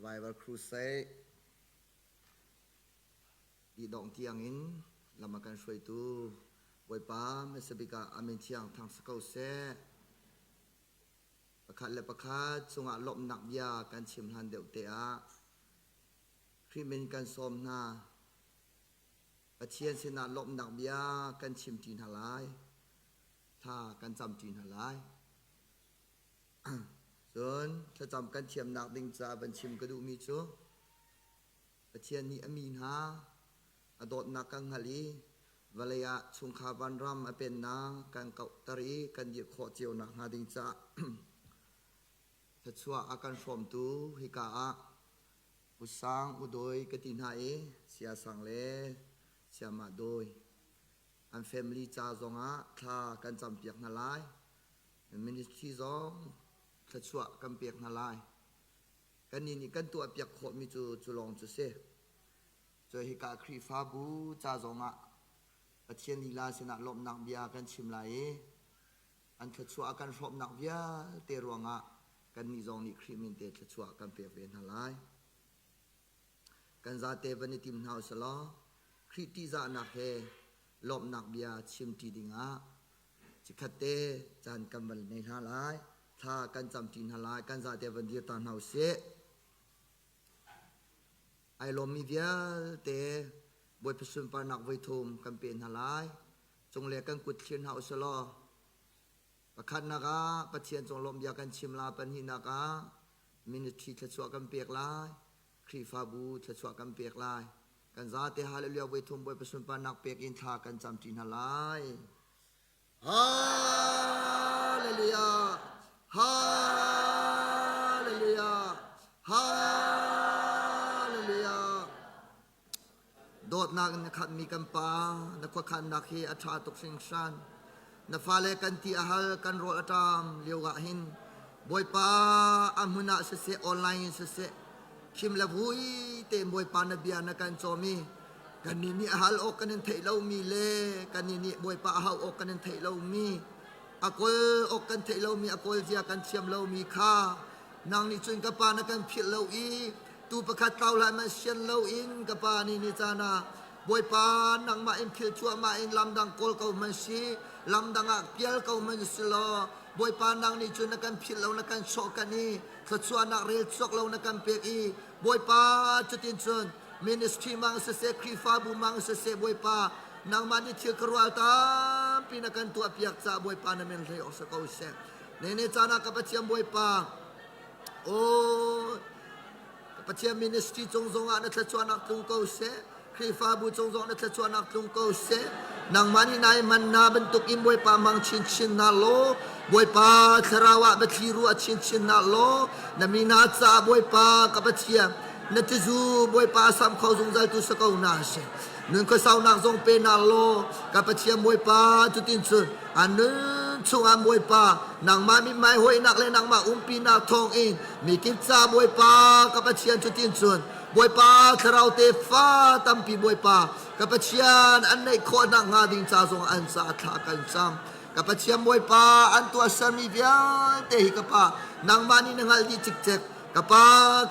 Revival Crusade dih dongh tiangin lam a kan hruaitu Bawipa hmasa bik ah a min thiang thang si ko seh. Pakhat le pakhat cungah lawmhnak bia kan chim hlan deuh te ah Khrih min kan sawm hna. Pathian sinah lawmhnak bia kan chim ṭi hna lai. Thla kan cam ṭi hna lai. Cun thlacam kan thiamnak ding caah van chim ka duhmi cu Pathian nih a mi hna a dawtnak kan hngalh i vawlei ah chungkhar vanram a pennak kan kauhter i kan dirh khawh cio nakhnga ding caah thluachuah a kan hrawmtu hika ah U Sang U Doi ka ti hna i Sia Sang le Siamah Doi an family ca zongah thla kan campiak hna lai. Ministry zong thluachuah kan pek hna lai. Kannih nih kan tuahpiak khawhmi cu cu lawng cu si. Cu hika Khrihfabu ca zongah Pathian lila sinah lawmhnak bia kan chim lai i an thluachuah a kan hrawmnak vialte ruangah kannih zong nih Khrih min te thluachuah kan pek ve hna lai. Kan zate van i tim hna u selaw Khrih ṭihzahnak he lawmhnak bia chim ṭi dingah Chikkhat te caan kan van nei hna lai. Thla kan camṭi hna lai. Kan zate van dir ta hna usih. Ai lawmmi vialte Bawipa sunparnak voithum kan pe hna lai. Cungle kan kut thlir hna usih law pakhatnak ah Pathian cung lawmhbia kan chim la, pahnihnak ah ministry thluachuah kan pek lai. Khrihfabu thluachuah kan pek lai. Kan zate hallelujah voithum Bawipa sunparnak pek in thla kan camṭi hna lai. Hallelujah! Hallelujah! Hallelujah! Dawtnak in na khatmi kan Pa, na khuakhannak hi a ṭha tuk hringhran. Na fale kan ti a hal, kan rawl a ṭam lio ah hin Bawipa a hmun ah siseh, online in siseh, khim le vui tein Bawipa na bia na kan cawm i kannih nih a hal awk kan in theih lomi le kannih nih Bawipa a hau awk kan in theih lomi a kawl awk kan theih lomi a kawl zia kan thiam lomi kha nang nih cun ka pa na kan philh lo i tu pakhat tlau lai man sian lo in ka pa nih ni caan ah Bawipa nangmah in philh cuahmah in lamdang kawl ko man si lamdang ah pial ko man si law Bawipa nang nih cun na kan philh lo na kan sawh kan i thluachuahnak rel cawk lo na kan pek i Bawipa cutin cun ministry mang siseh Khrihfabu mang siseh Bawipa nangmah nih thil khuaruah tampi na kan tuahpiak caah Bawipa na min hlei awk si ko seh nene caan ah ka Pathian Bawipa aw ka Pathian ministry cung zongah na thluachuahnak tlung ko seh Khrihfabu cung zong na thluachuahnak tlung ko seh. Nangmah nih nai man na bantuk in Bawipa mang chinchin na law Bawipa thlarau ah biathli ruah chinchin na law na mi hna caah Bawipa ka Pathian na tizu Bawipa sam kho zungzal tu sa ko na seh. Nun khuasaunak zong pe na law ka Pathian Bawipa cutin cun an nun chungah Bawipa nangmah mithmai hoihnak le nangmah umpinak thawng in mi kip ca Bawipa ka Pathian cutin cun Bawipa thlarau tefa tampi Bawipa ka Pathian an neih khawh nakhnga ding ca zong an ca thla kan cam ka Pathian Bawipa an tuahsermi vialte hi ka Pa nangmah nih na hngalh dih cikcek ka Pa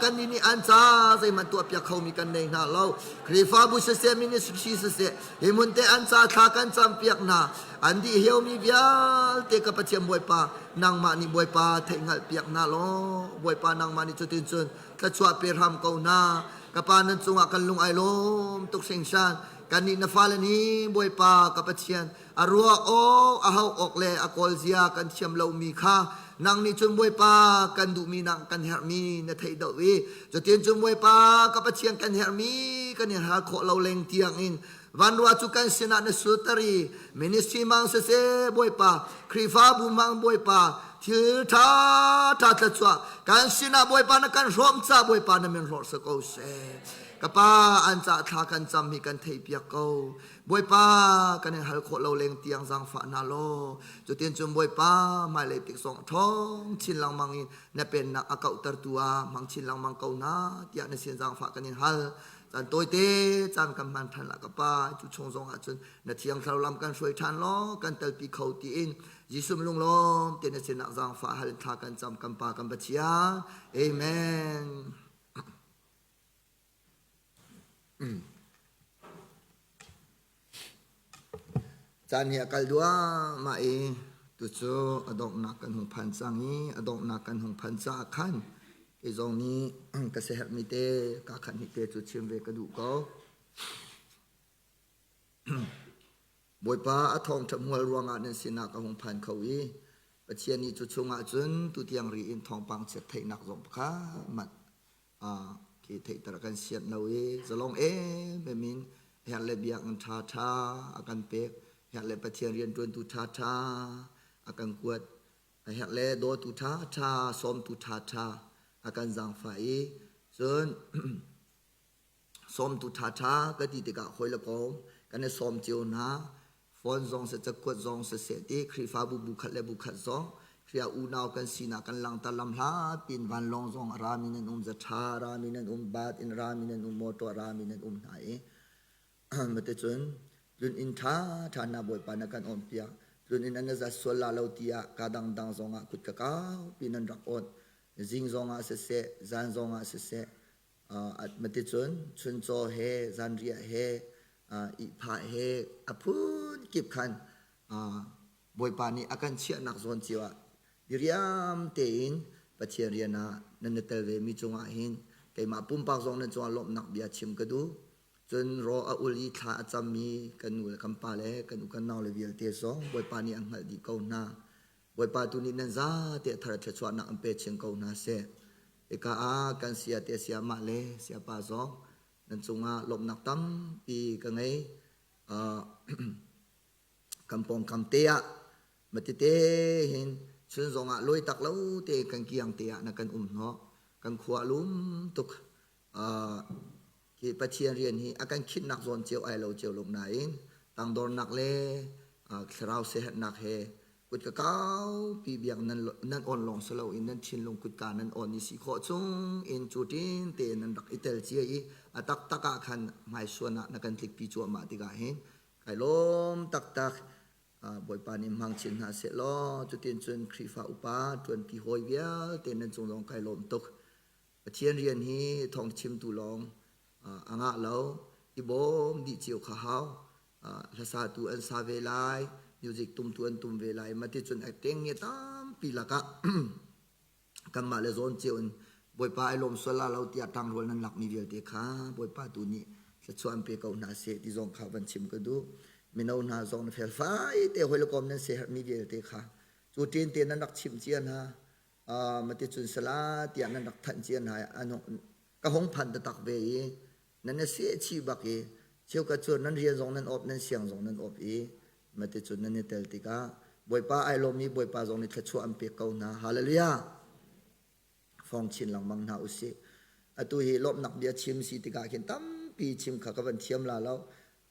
kannih nih an ca zeihmanh tuahpiak khomi kan nei hna lo Khrihfabu siseh ministry siseh hi hmun te an ca thla kan campiak hna an dih hiomi vialte ka Pathian Bawipa nangmah nih Bawipa theihhngalh piak hna law Bawipa nangmah nih cutin cun thluachuah pe hram ko hna ka pa nan cungah kan lung ai lawm tuk hringhran kannih na fale nih bawipa ka pathian a ruah awk a hauh awk le a kawl zia kan thiam lomi kha nang nih cun bawipa kan duhmi nang kan herhmi na theih doh i cutin cun bawipa ka pathian kan herhmi kan in hal khawh lo leng tiang in vanrua cu kan sinah na sulter i ministry mang siseh bawipa khrihfabu mang bawipa thil ṭha ṭha thluachuah kan sinah bawipa na kan hrawm ca bawipa na min hlorh si ko seh ka pa an ca thla kan cam hi kan theihpiak ko bawipa kan in hal khawh lo leng tiang zaangfah hna law cutin cun bawipa hmailei tik zong ṭhawng chin lengmang in na pennak a kauhtertu ah hmang chin lengmang ko hna tiah na sin zaangfah kan in hal caan tawite caan kan hman ṭhan lah ka pa cu chung zong ah cun na thiang thlarau lam kan hruai ṭhan law kan telpi kho tiin Jesuh lunglawm te na sinah zaangfah hal thla kan cam kan pa kan Pathian. Amen. Caan hi a kal duahmah i tucu a donghnak kan hung phan cang i a donghnak kan hung phan caah khan kei zong nih ka siaherhmi te kaa khat hnih te cu chim ve ka duh ko. Bawipa a thawngṭha hmual ruangah nan sinah ka hung phan kho i Pathian nih cu chungah cun tutiang ri in thawngpang chiat theihnak zong pakhat hmanh khi theihter a kan sianh lo i zalong emem in herh le biakinn ṭhaṭha a kan pek, herh le Pathian rianṭuantu ṭhaṭha a kan kuat, a herh le dawtu ṭhaṭha, sawmtu ṭhaṭha a kan zaangfah i cun Sawmtu ṭhaṭha ka ti tikah hawi le kom kan i sawm cio hna. Phone zong seh, cakuat zong siseh ti Khrihfabu bu khat le bu khat zong Khrih unau kan sinak kan langhter lam hlat piin vanlawng zong a rami nan um, zaṭha a rami nan um, bat in rami nan um, motor a rami nan um hna i maticun tlun inn ṭhaṭha hna Bawipa na kan awnpiak. Tlun inn an i zat sual la lo tiah ka dangdang zongah kut ka kau pi nan rak awnh. Zing zongah siseh, zan zongah siseh, Maticun chuncaw he zanriah he ihphah he a phunkip khan Bawipa nih a kan chiahnak zawn cio ah diriam tein Pathian rian ah nan i tel vemi cungah hin keimah pumpak zong nan cungah lawmhnak bia chim ka duh. Cun raw a ul i thla a cammi kan nu le kan pa le kan u kan nau le vialte zong Bawipa nih a hngalh dih ko hna. Bawipa tu nih nan zate thar thluachuahnak an pe chin ko hna seh. Hika ah kan sia te siamah le siapa zong nan cungah lawmhnak tampi ka ngei. Kan pawngkam te ah matite hin chun zongah lawi tak lo te kan kiang te ah na kan um hnawh. Kan khua lum tuk. Hi Pathian rian hi a kan khinhnak zawn cio ai lo cio lo nain tangdornak le thlarau siaherhnak he kut ka kaupi biak nan nan on lawng si loin nan thinlung kutka nan on i si khawh chung in cu tin te nan rak i tel cia i a taktak ah khan hmaisuan ah na kan tlikpi cuahmah tikah hin kai lawm taktak. Bawipa nih hmang chin hna seh law cutin cun Khrihfa upa ṭuanpi hawi vialte nan cung zong kai lawm tuk. Pathian rian hi thawngchimtu lawng a ngah lo. I bawm dih cio kha hau. Hlasatu an sa ve lai, music tumtu an tum ve lai. Mah ticun acting nge tampi lakah kanmah le zawn cio in Bawipa ai lawm sual la lo tiah ṭangrual nan lakmi vialte kha Bawipa tu nih thluachuah an pe ko hna seh ti zong kha van chim ka duh. Mino hna zong na felfai te hawi le kom nan siaherhmi vialte kha cu ṭin te nan rak chimh cia hna. Maticun sala tiah nan rak thanh cia hna ka hung phan taktak ve i nan i sehchih bak i cheukhat cu nan rian zong nan awp nan siang zong nan awp i maticun nan i tel tikah Bawipa ai lawm i Bawipa zong nih thluachuah an pek ko hna. Hallelujah! Fong chin lengmang hna usih. Atu hi lawmhnak bia chim si tikah khin tampi chim kha ka van thiam la lo.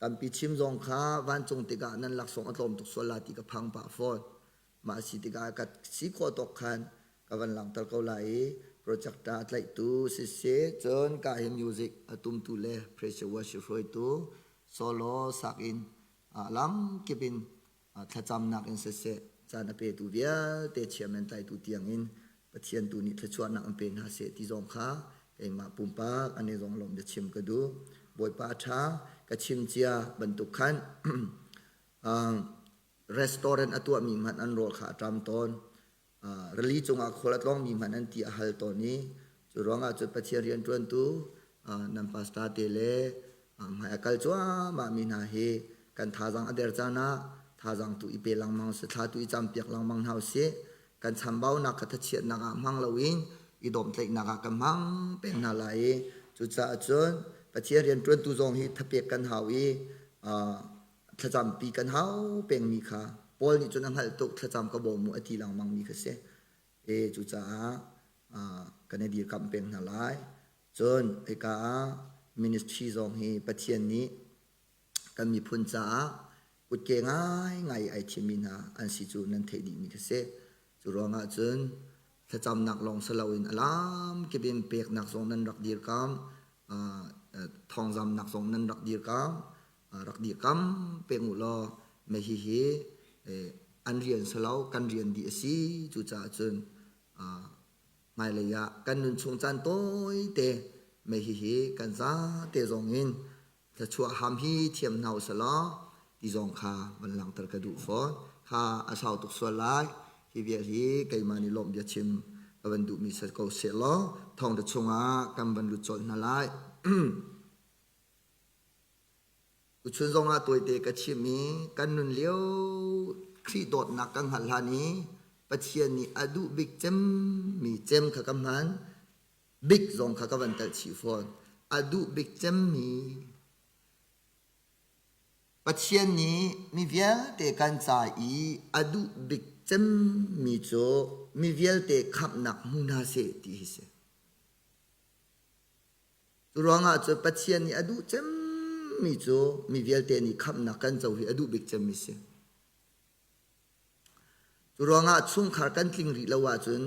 Tampi chim zong kha vancung tikah nan laksawng a tlawm tuk sual la ti ka phang pah fawn. Mah a si tikah ka si khawh tawk khan ka van langhter ko lai i project a tlaihtu siseh cun ka hi music a tumtu le pressure worship hruaitu solo sak in lam kip in thlacamnak in siseh caan a petu vialte chairman tlaitu tiang in Pathian tu nih thluachuahnak an pe hna seh ti zong kha keimah pumpak an i zong lawm biachim ka duh. Bawipa a ṭha ka chim cia bantuk khan Restaurant a tuahmi hmanh an rawl kha a ṭam tawn. Rili cungah khual a tlawngmi hmanh an ti a hal tawn i cu ruangah cun Pathian rianṭuantu nan pastor te le hmai a kal cuahmahmi hna hi kan thazaang a der caan ah thazaang tu i pe lengmang usih, thla tu i campiak lengmang hna usih. Kan chambaunak kha thachiatnak ah hmang loin i dawmtlaihnak ah kan hmang peng hna lai i cucaah cun Pathian rianṭuantu zong hi thapek kan hau i thlacampi kan hau pengmi kha Paul nih cun a hngalh tuk thlacam ka bawm mu a ti lengmangmi kha si. E cucaah kan i dirkamh peng hna lai. Cun hika ah ministry zong hi Pathian nih kan miphun caah kutke ngaingai ai thimmi hna an si cu nan theih dihmi kha si. Cu ruangah cun thlacamnak lawng si loin a lam kip in peknak zong nan rak dirkamh, thawngzamnak zong nan rak dirkamh, rak dirkam peng u law mei hihi an rian si lo kan rian dih a si cucaah cun hmailei ah kan nun chung caan tawite mei hihi kan zate zong in. Thluachuah ham hi thiam hna usih law ti zong kha van langhter ka duh fawn. Kha a sau tuk sual lai. Hi vial hi keimah nih lawmh bia chim ka van duhmi si ko seh law thawngtha chungah kan van lut colh hna lai. Tuchun zongah tawite ka chim i kan nun lio Khrih dawtnak kan hngalh hlan i Pathian nih a duh bik cemmi cem kha ka hman. Bik zong kha ka van telh chih fawn. A duh bik cemmi Pathian nih mi vialte kan ca i a duh bik cemmi cu mi vialte khamhnak hmu hna seh ti hi si. Cu ruangah cun Pathian nih a duh cemmi cu mi vialte nih khamhnak kan co hi a duh bik cemmi si. Cu ruangah chungkhar kan tling rih lo ahcun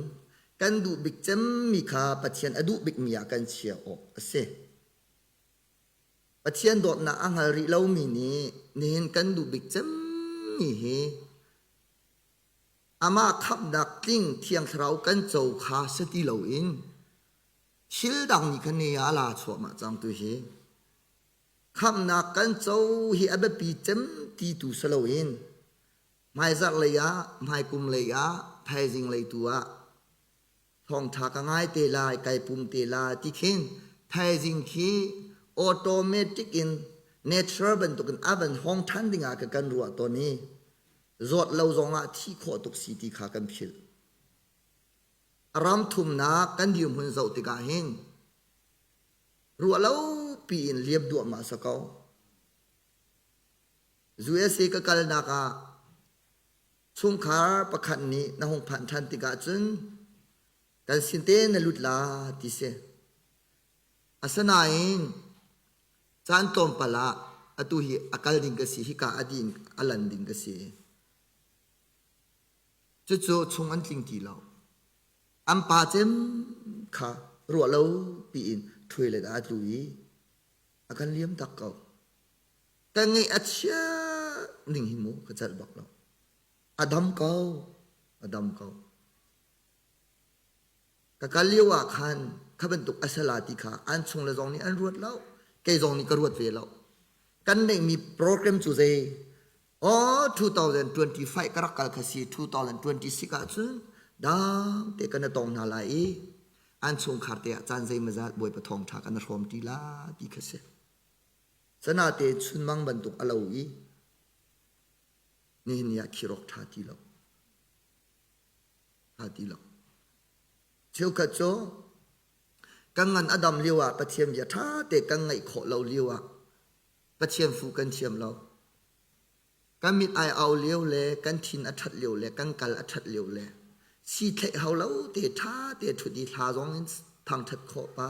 kan duh bik cemmi kha Pathian a duh bikmi ah kan chia awk a si. Pathian dawtnak a hngal rih lomi nih nihin kan duh bik cemmi hi amah khamhnak tling Thiang Thlarau kan co kha si ti loin thil dang nih khan ni a la chuahmah cang tu hi. Khamhnak kan co hi a biapi cem ti tu si loin hmaizarh lei ah, hmaikum lei ah, thaizing lei tu ah thawngṭha ka ngai te lai, kai pum te la ti khin thaizing khi automatic in natural bantukin a van hong ṭhan dingah ka kan ruah tawn i zawt lo zongah thi khawh tuk si ti kha kan philh. A ram thumnak kan dirhmun zoh tikah hin ruah lo piin liam duahmah sa ko. USA ka kalnak ah chungkhar pakhat nih na hung phanh ṭhan tikah cun kan sin te na lut la ti si. Asinain caan tlawmpal ah atu hi a kal ding ka si hika a din a lan ding ka si. Cucu chung an tling ti lo. An pa cem kha ruah lo piin toilet ah a tlu i a kan liam tak ko. Ka ngeih a chia ning hi mu ka celh bak lo. A dam ko, a dam ko. Ka kal lio ah khan kha bantuk a sala ti kha an chung le zong nih an ruat lo. Kei zong nih ka ruat ve lo. Kan neihmi program cu zei Oh, 2025 ka rak kal kha si 2026 ahcun dang te kan tong hna lai i an chungkhar te ah caan zeimazat Bawipa thawngṭha kan hrawm ti la ti kha si. Sanate chunmang bantuk a lo i nihin ni ah khirok ṭha ti lo. Ṭha ti lo. Cheukhat cu kan ngan a dam lio ah Pathian bia ṭha te kan ngaih khawh lo lio ah Pathian fu kan thiam lo. Kan mit ai au lio le kan thin a ṭhat lio le kan kal a ṭhat lio le si thlaih hau lo te ṭha te ṭhut i hla zong in thangṭhat khawh pa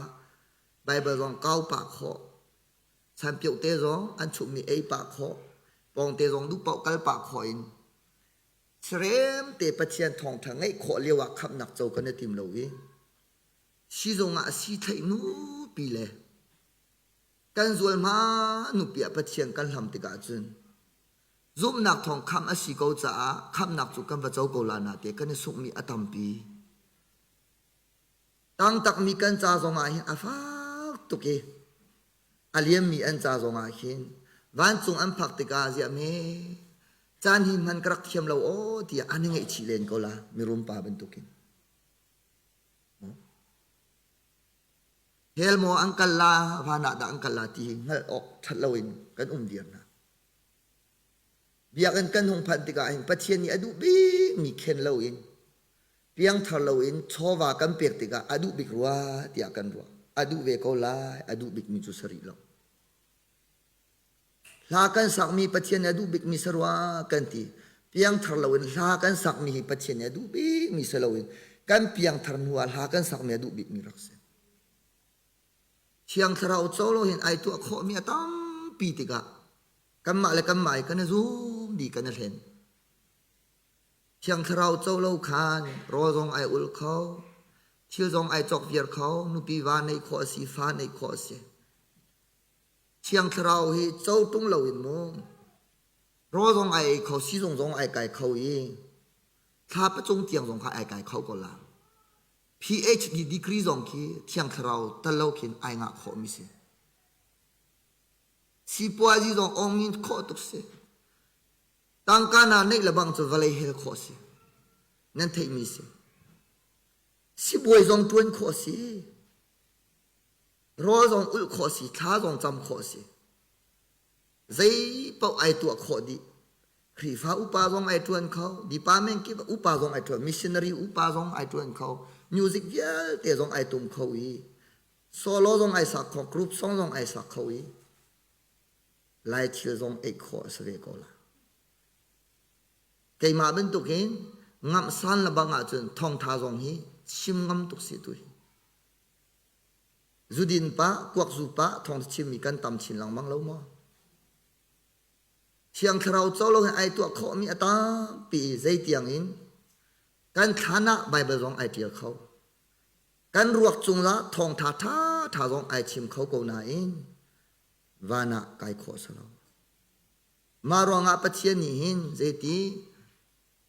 Baibal zong kau pah khawh sanpioh te zong an chumhmi ei pah khawh pawngte zong duh paoh kal pah khawh in serem te Pathian thawngṭha ngeih khawh lio ah khamhnak co kan i tim lo i sizung ah si thlaih nupi le Kan zualhma nupi ah Pathian kan hlam tikah cun zumhnak thawng khamh a si ko caah khamhnak cu kan va co ko la na te kan i sunghmi a tampi. Tangtakmi kan ca zongah hin a fak tuk i a liammi an ca zongah hin vancung an phak tikah ziah me caan hi hman ka rak thiam lo aw tiah an i ngaihchih len ko la mirum pa bantukin. Hell maw an kal la, van ah dah an kal la ti hi hngalh awk ṭhat loin kan um viar hna. Biakinn kan hung phanh tikah hin Pathian nih a duh bikmi khen loin piangthar loin chawva kan pek tikah a duh bik rua tiah kan ruah. A duh ve ko lai, a duh bikmi cu si rih lo. Hla kan sakmi Pathian nih a duh bikmi si rua kan ti. Piangthar loin hla kan sakmi hi Pathian nih a duh bikmi si loin kan piangthar hnu ah hla kan sakmi a duh bikmi rak si. Thiang Thlarau co lo hin ai tuah khawhmi a tampi tikah kanmah le kanmah i kan i zum dih kan i hlen. Thiang Thlarau co lo khan rawl zong ai ul kho, thil zong ai cawk viar kho, nupi va neih khawh a si, fa neih khawh a si. Thiang Thlarau hi co ṭung loin mu rawl zong ai ei kho, sizung zong ai kai kho i thla pacung tiang zong kha ai kai kho ko la. PhD degree zong khi Thiang Thlarau tal lo khin ai ngah khawhmi si. Sipuazi zong ong in khawh tuk si. Tangka na neih le bang cu vawlei hel khawh si. Nan theihmi si. Sibawi zong ṭuan khawh si. Rawl zong ulh khawh si, thla zong cam khawh si. Zei paoh ai tuah khawh dih. Khrihfa upa zong ai ṭuan kho, department kip upa zong ai ṭuan, missionary upa zong ai ṭuan kho, music vialte zong ai tum kho i solo zong ai sak kho, group song zong ai sak kho i Lai thil zong ei khawh a si ve ko la. Keimah bantukin ngamhsan le bang ahcun thawngṭha zong hi chim ngam tuk si tu hi. Zudin pah, kuakzu pah thawngṭha chimmi kan tam chin lengmang lo maw? Thiang Thlarau co lo hin ai tuah khawhmi a tampi i zeitiang in kan thlan ah Baibal zong ai ṭial kho. Kan ruak cungah thawngṭha ṭhaṭha zong ai chim kho ko nain van ah kai khawh si lo. Mah ruangah Pathian nih hin zeiti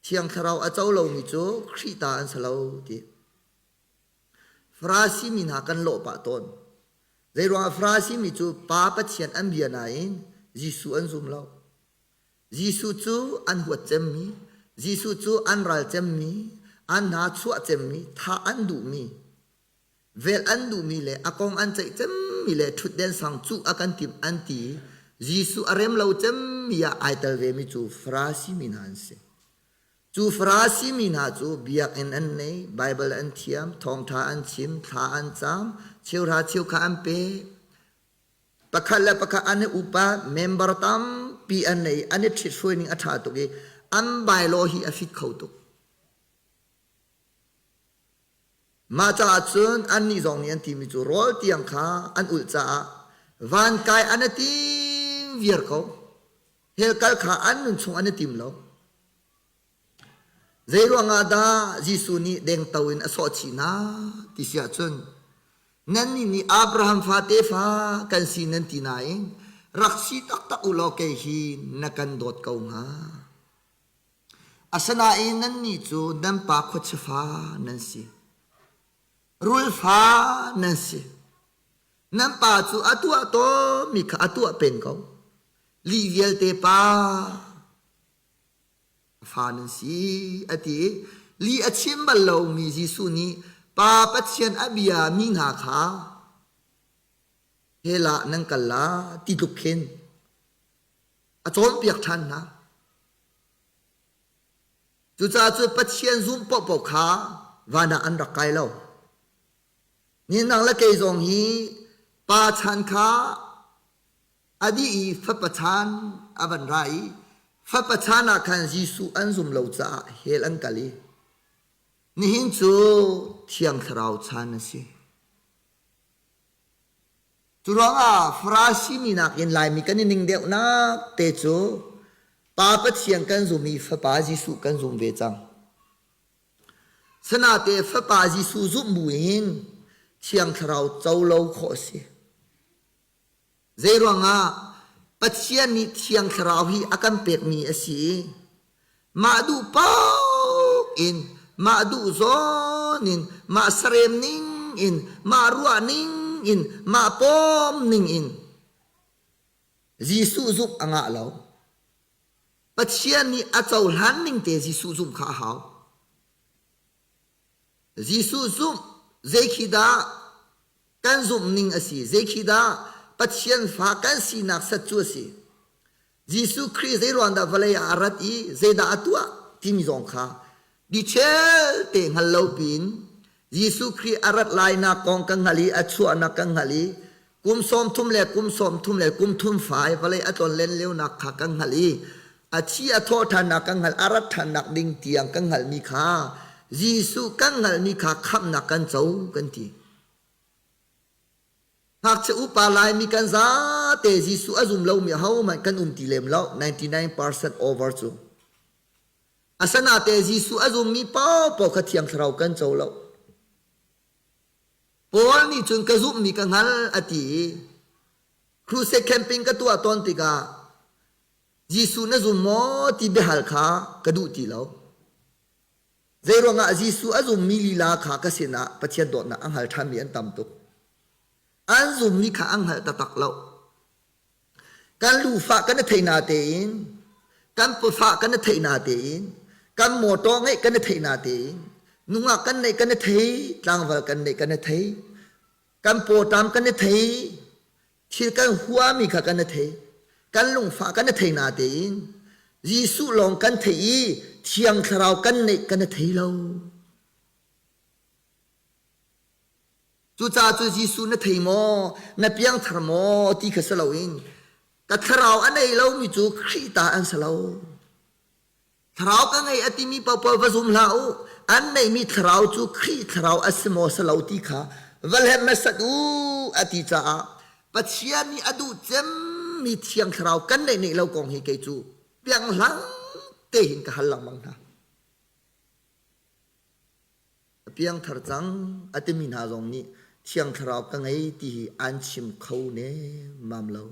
Thiang Thlarau a co lomi cu Khrih ta an si lo ti. Farasi mi hna kan lawh pah tawn. Zeiruangah Farasi mi cu Pa Pathian an bia nain Jesuh an zum lo. Jesuh cu an huat cemmi, Jesuh cu an ral cemmi, an hna chuah cemmi, thah an duhmi, vel an duhmi le a kong an ceih cemmi le ṭhutden sang cuh a kan timh an ti i Jesuh a rem lo cemmi ah ai tel vemi cu Farasi mi hna an si. Cu Farasi mi hna cu biakinn an nei, Baibal an thiam, thawngṭha an chim, thla an cam, cheuhra cheukha an pe. Pakhat le pakhat an i upa, member tampi an nei, an i ṭhithruai ning a ṭha tuk i an bylaw hi a fit kho tuk. Mah caah cun annih zong nih an timi cu rawl tiang kha an ulh caah van kai an i tim viar ko. Hell kal kha an nun chung an i tim lo. Zeiruang ah dah Jesuh nih dengto in a sawhchih hna ti si ahcun nannih nih Abraham fa tefa kan si nan ti nain rak si taktak u law kei hi na kan dawt ko hnga. Asinain nannih cu nan pa khuachia fa nan si. Rul fa nan si. Nan pa cu a tuah tawnmi kha a tuah peng ko. Lih vialte pa fa nan si a ti i lih a chim bal lomi Jesuh nih Pa Pathian a bia mi hna kha hell ah nan kal la ti tluk khin a cawnpiak ṭhan hna. Cucaah cu Pathian zum paohpaoh kha van ah an rak kai lo. Ninang le kei zong hi pa chan kha a dih i fapa chan a van ra i fapa chan ah khan Jesuh an zum lo caah hell an kal i nihin cu Thiang Thlarau chan a si. Cu ruangah Farasi mi nakin Laimi kan i ning deuhnak te cu Pa Pathian kan zum i Fapa Jesuh kan zum ve cang. Sanate Fapa Jesuh zumh buin Thiang Thlarau co lo khawh a si. Zeiruangah Pathian nih Thiang Thlarau hi a kan pekmi a si i mah duh paoh in mah duh zawn in mah sarem ning in mah ruah ning in mah pawm ning in Jesuh zumh a ngah lo. Pathian nih a cohlan ning te Jesuh zumh kha a hau. Jesuh zumh zei khi dah kan zumh ning a si, zei khi dah Pathian fa kan sinak sat cu a si. Jesuh Khrih zei ruang dah vawlei ah a rat i zeidah a tuah timi zong kha detail te hngal lo piin Jesuh Khrih a rat lainak kong kan hngalh i a chuahnak kan hngalh i kum 30 le kum 30 le kum thum fai vawlei a tlonlen lionak kha kan hngalh i a thi a thawh ṭhannak kan hngalh a rat ṭhannak ding tiang kan hngalhmi kha Jesuh kan hngalhmi kha khamhnak kan co kan ti. Ngakchia upa Laimi kan zate Jesuh a zum lomi ahohmanh kan um ti lem lo 99% over cu. Asanate Jesuh a zummi paohpaoh kha Thiang Thlarau kan co lo. Paul nih cun ka zumhmi ka hngal a ti i crusade camping ka tuah tawn tikah Jesuh na zum maw ti biahal kha ka duh ti lo. Zeiruangah Jesuh a zummi lila kha ka sinah Pathian dawtnak a hngal ṭhanmi an tam tuk. An zummi kha an hngalh taktak lo. Kan lufah kan i thei na tein, kan pawfah kan i theih na tein, kan motor ngeih kan i theih na tein, nungak kan neih kan i thei, tlangval kan neih kan i thei, kan pawṭam kan i thei, thil kan huami kha kan i thei, kan lungfah kan i thei na tein, Jesuh lawng kan theih i Thiang Thlarau kan neih kan i thei lo. Cucaah cu Jesuh na thei maw, na piangthar maw ti kha si loin ka thlarau a nei lomi cu Khrih ta an si lo. Thlarau ka ngei a timi paohpaoh va zum hlah u. An neihmi thlarau cu Khrih thlarau a si maw si lo ti kha va hlet hmasat u a ti caah Pathian nih a duh cemmi Thiang Thlarau kan neih neih lo kong hi kei cu pianghlang tein ka hal lengmang hna. A piangthar cang a timi hna zong nih Thiang Thlarau ka ngei ti hi an chim kho nemmam lo.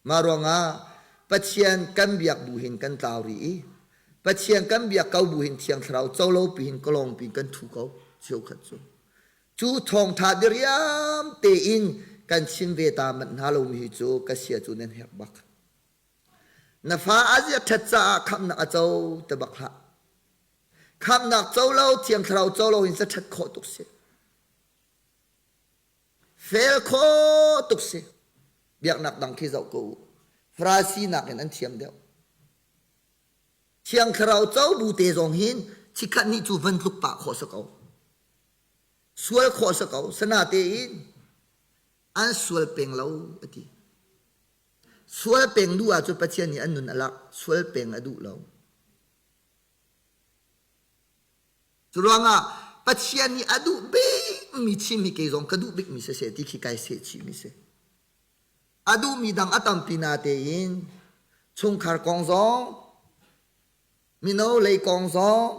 Mah ruangah Pathian kan biak bu hin kan tlau rih i Pathian kan biak ko bu hin Thiang Thlarau co lo pi hin kalawng pi kan thu ko cheukhat cu. Cu thawngtha diriam tein kan chim ve ta manh hna lomi hi cu ka sia cu nan herh bak. Na fa a zia ṭhat caah khamhnak a co te bak hlah. Khamhnak co lo, Thiang Thlarau co lo in sa ṭhat khawh tuk si. Fel khawh tuk si. Biaknak dang khi zoh ko u. Farasi nakin an thiam deuh. Thiang Thlarau co bu te zong hin chikkhat nih cu van tluk pah khawh si ko. Sual khawh si ko. Sana tein an sual peng lo a ti. Sual peng duh ahcun Pathian nih an nun a lak. Sual peng a duh lo. Cu ruangah Pathian nih a duh bikmi chim hi kei zong ka duh bikmi siseh ti khi kai seh chihmi si. A duhmi dang a tampi na tein chungkhar kong zong, mino lei kong zong,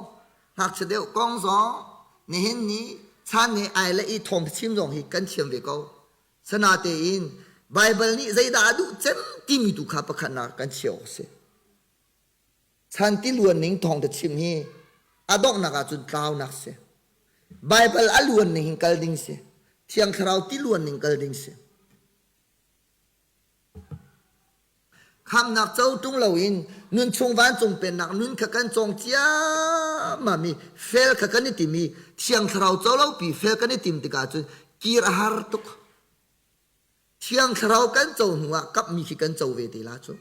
ngakchia deuh kong zong, nihin ni chan he ai le i thawng chim zong hi kan thiam ve ko. Sana tein Baibal nih zeidah a duh cem timi tu kha pakhatnak kan chia awk a si. Chan tiluan ning thawngtha chim hi a donghnak ahcun tlaunak si. Baibal a luan ning hin kal ding si. Thiang Thlarau tiluan ning kal ding si. Khamnak co ṭung loin nunchung vancung pennak nun kha kan cawng ciammam i fel kha kan i tim i Thiang Thlarau co lopi fel kan i tim tikah cun kir a har tuk. Thiang Thlarau kan co hnu ah kapmi khi kan co ve te la cu.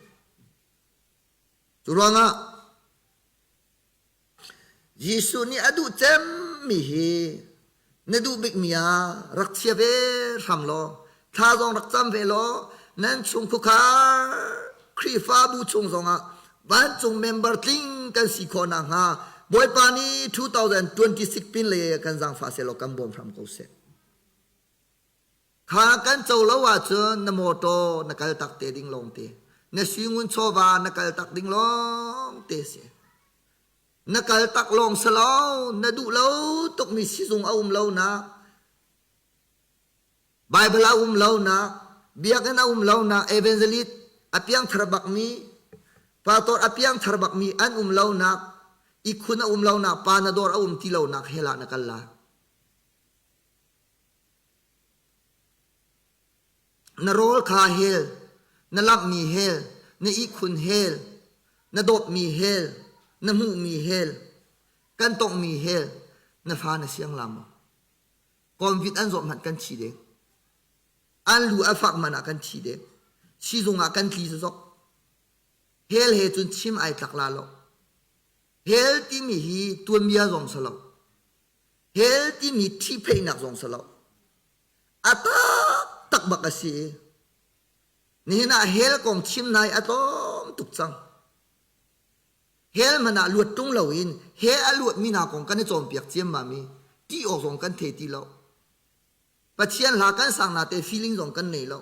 Cu ruangah Jesuh nih a duh cemmi hi na duh bikmi ah rak chia ve hram law thla zong rak cam ve law nan chung khukhar Khrihfabu chung zongah vancung member tling kan si khawh nakhnga Bawipa nih 2026 pin le kan zaangfah sehlaw kan bawm hram ko seh. Kha kan co lo ahcun na mawṭaw na kal tak te ding lawngte, na suingun chawva na kal tak ding lawngte si. Na kal tak lawng si lo, na duh lo tukmi sizung a um lonak, Baibal a um lonak, biakinn a um lonak, evangelist a piangthar bakmi, pastor a piangthar bakmi an um lonak, ihkhun a um lonak, pa na dawr a um ti lonak hell ah na kal lai. Na rawl kha hel, na lamhmi hel, na ihkhun hel, na dawtmi hel, na hmuhmi hel, kan tonghmi hel, na fa na siang la maw? Konvit an zawt hmanh kan thi deng. An lu a fak hmanh ah kan thi deng. Sizung ah kan tli zok. Hel he cun chim ai tlak la lo. Hel timi hi tuanbia zong si lo. Hell timi ṭhihpheihnak zong si lo. A taktak bak a si i nihin ah hell kong chim nai a tlawm tuk cang. Hell hmanh ah luat ṭung loin hell a luatmi hna kong kan i cawnpiak ciammam i ṭih awk zong kan thei ti lo. Pathian hla kan sang na te feeling zong kan nei lo.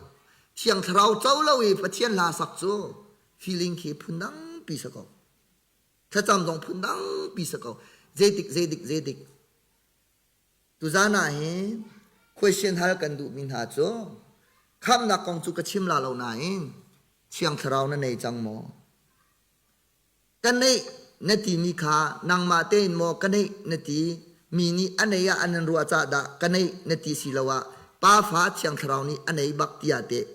Thiang Thlarau co lo i Pathian hla sak cu feeling khi phundang pi si ko. Thlacam zong phundang pi si ko. Zeitik zeidik zeidik. Tuzan ah hin question hal kan duhmi hna cu khamhnak kong cu ka chim la lo nain Thiang Thlarau na nei cang maw? Ka neih na timi kha nangmah tein maw ka neih na ti mi nih a nei ah an in ruah cah dah ka neih na ti si lo ah Pa Fa Thiang Thlarau nih a nei bak tiah teh.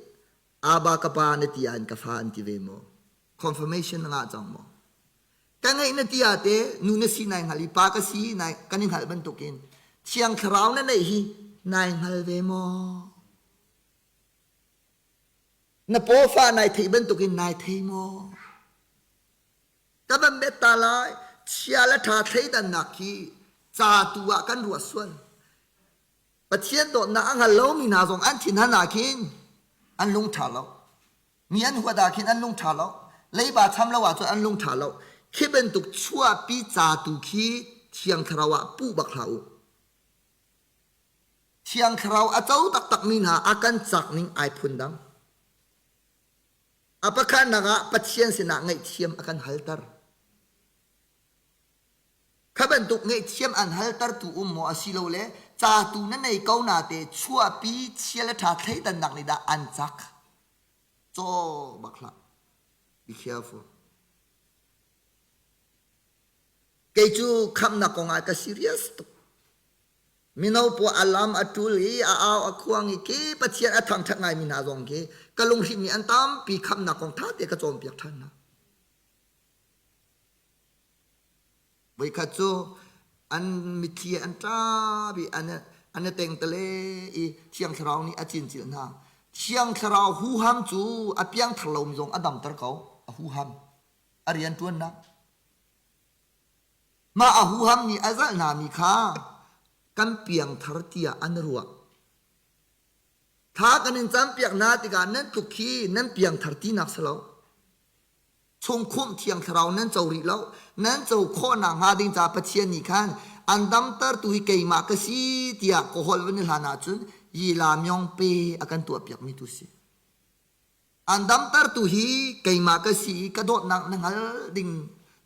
Aba ka pa na ti ah in ka fa an ti ve maw? Confirmation na ngah cang maw? Ka ngeih na ti ah te nu na si nai hngal i pa ka si nai kan i hngalh bantukin Thiang Thlarau na neih hi nai hngal ve maw? Na pawfa nai theih bantukin nai thei maw? Ka van met ta lai chia le ṭha thleidannak hi ca tu ah kan ruah sual. Pathian dawtnak a hngal lomi hna zong an thinhan ah khin an lung ṭha lo. Mi an huat ah khin an lung ṭha lo. Leiba cham lo ahcun an lung ṭha lo. Khi bantuk chuahpi ca tu khi Thiang Thlarau ah puh bak hlah u. Thiang Thlarau a co taktakmi hna a kan cak ning ai phun dang. A pakhatnak ah Pathian sinah ngaihthiam a kan halter. Kha bantuk ngaihthiam an haltertu um maw asilole ca tu na nei ko nate chuahpi chia le ṭha thleidannak nih dah an cak? Caw bak hlah. Be careful. Kei cu khamhnak kongah ka serious tuk. Mino pawl a lam a ṭul i a au a khuang i khi Pathian a thangṭhat ngaimi hna zong khi ka lunghrinhmi an tampi khamhnak kong ṭha te ka cawnpiak ṭhan hna. Voikhat cu an mitthli an ṭap i an an i tengtale i Thiang Thlarau nih a cincilh hna. Thiang Thlarau huham cu a piangthar lomi zong a damter ko, a huham, a rianṭuannak. Mah a huham nih a zalh hnami kha kan piangthar tiah an ruah. Thla kan in campiak hna tikah nan tluk khi nan piangthar tinak si lo. Chungkhumh Thiang Thlarau nan co rih lo. Nan co khawhnak hnga ding caah Pathian nih khan an damtertu hi keimah ka si tiah ka holh van i hlan ahcun Yila Myong pe a kan tuahpiakmi tu si. An damtertu hi keimah ka si i ka dawtnak na hngal ding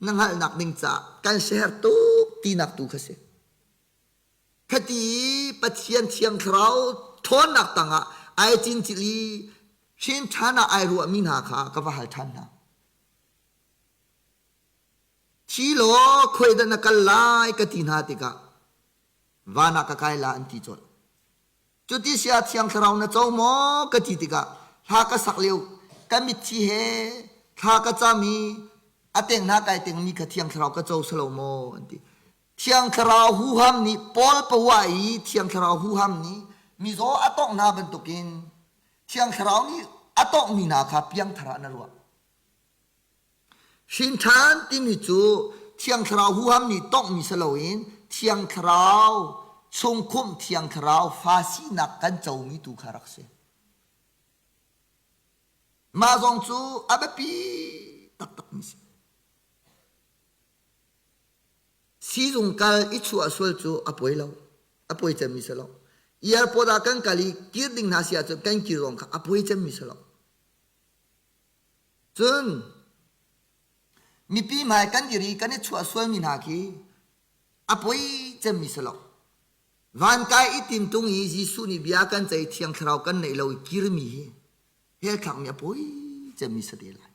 na hngalhnak ding caah kan share tuk tinak tu kha si. Khati i Pathian Thiang Thlarau ṭhawnnak tangah ai cincilh i hrin ṭhan ah ai ruahmi hna kha ka va hal ṭhan hna. Thi law khuaidah na kal lai ka ti hna tikah van ah ka kai la an ti colh. Cuti sia Thiang Thlarau na co maw ka ti tikah hla ka sak lio ka mitthi he thla ka cam i a teng hna kai tengmi kha Thiang Thlarau ka co salo maw an ti. Thiang Thlarau huham nih Paul pawa i Thiang Thlarau huham nih mizaw a tongh hna bantukin Thiang Thlarau nih a tonghmi hna kha piangthar ah na ruah. Hrin ṭhan timi cu Thiang Thlarau huham nih tonghmi si loin Thiang Thlarau chungkhumh Thiang Thlarau fa sinak kan comi tu kha rak si. Mah zong cu a biapi taktakmi si. Sizung kal i chuah sual cu a poi lo. A poi cemmi si lo. Airport ah kan kal i kir ding hna si ahcun kan kir zong kha a poi cemmi si lo. Cun mipi hmai kan dir i kan i chuah sualmi hna khi a poi cemmi si lo. Van kai i timtung i Jesuh nih bia kan ceih Thiang Thlarau kan neih lo i kirmi hi hell thlakmi a poi cemmi si te lai.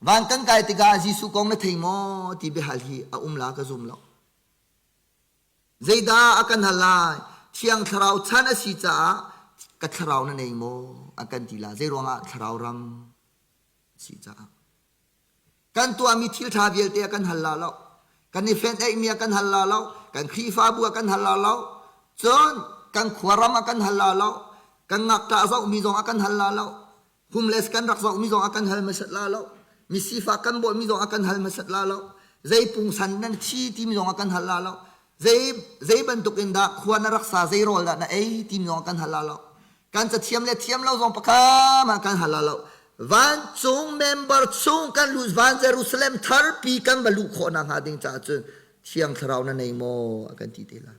Van kan kai tikah Jesuh kong na thei maw ti biahal hi a um la ka zum lo. Zeidah a kan hal lai? Thiang Thlarau chan a si caah ka thlarau na nei maw a kan ti la. Zei ruangah thlarau ram a si caah. Kan tuahmi thil ṭha vialte a kan hal la lo. Kan i fenh eihmi a kan hal la lo. Kan Khrihfabu a kan hal la lo. Cun kan khuaram a kan hal la lo. Kan ngakṭah zohmi zong a kan hal la lo. Homeless kan rak zohmi zong a kan hal hmasat la lo. Misifak kan bawhmi zong a kan hal hmasat la lo. Zei pungsan nan thi timi zong a kan hal la lo. Zei, zei bantuk in dah khua na rak sa, zei rawl dah na ei timi zong a kan hal la lo. Kan cathiam le thiam lo zong pakhat ah kan hal la lo. Vancung member chung kan lut van Jerusalem tharpi kan va luh khawh nakhnga ding caah cun Thiang Thlarau na nei maw a kan ti te lai.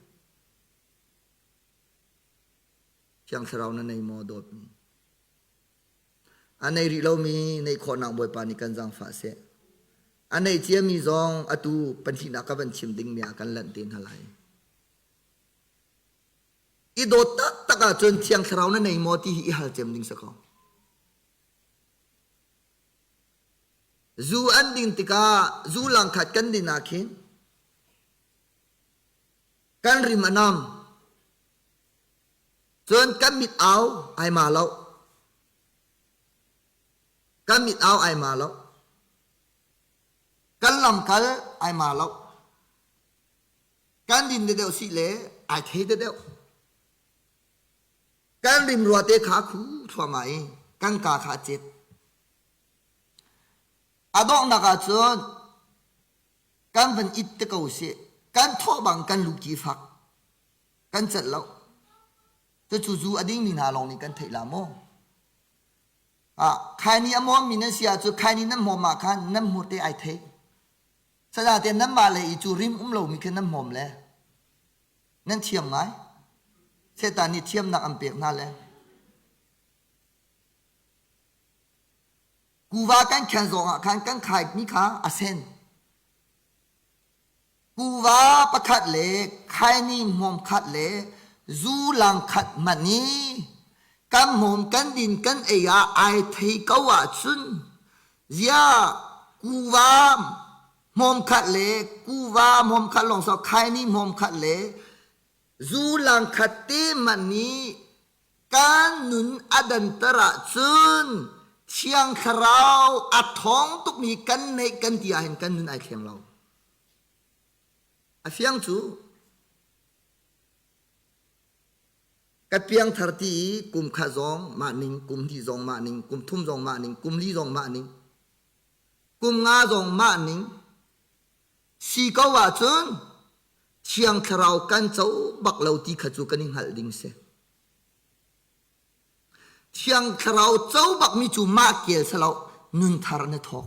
Thiang Thlarau na nei maw dawtmi? A nei rih lomi neih khawhnak Bawipa nih kan zaangfah seh. A nei ciami zong atu pahnihnak ka van chim dingmi ah kan lanh te hna lai. I dawt taktak ahcun Thiang Thlarau na nei maw ti hi i hal cem ding si ko. Zu an ding tikah zu langkhat kan din ah khin kan rim a nam. Cun kan mit au ai ma lo. Kan mit au ai ma lo. Kan lamkal ai ma lo. Kan din deuh si le ai thei deuh. Kan rimrua te kha khu thluahmah i kan ka kha a cet. A donghnak ah cun kan van it te ko sih. Kan thawh bang kan luki fak. Kan celh lo. Cucu zu a dingmi hna lawng nih kan theih la maw? Ah, khaini a hmawmmi nan si ahcun khaini nan hmawm ah khan nan hmur te ai thei. Sanaten nanmah lei i cu rim um lomi khin nan hmawm le nan thiam ngai. Satan nih thiamnak an pek hna le kuva kan khen zong ah khan kan khaimi kha a sen. Kuva pakhat le khaini hmawm khat le zu lang khat hmanh i kan hmawm kan din kan ei ah ai thei ko ahcun ziah kuva hmawm khat le kuva hmawm khat lawng so khaini hmawm khat le zu lang khat te hmanh nih kan nun a danter ahcun Thiang Thlarau a ṭhawng tukmi kan neih kan ti ahhin kan nun ai thleng lo. A fiang cu ka piangthar ti i kum khat zong mah ning, kum hnih zong mah ning, kum thum zong mah ning, kum li zong mah ning, kum nga zong mah ning si ko ahcun Thiang Thlarau kan co bak lo ti kha cu kan i hngalh ding si. Thiang Thlarau co bakmi cu mah kel salo nun thar na thawk.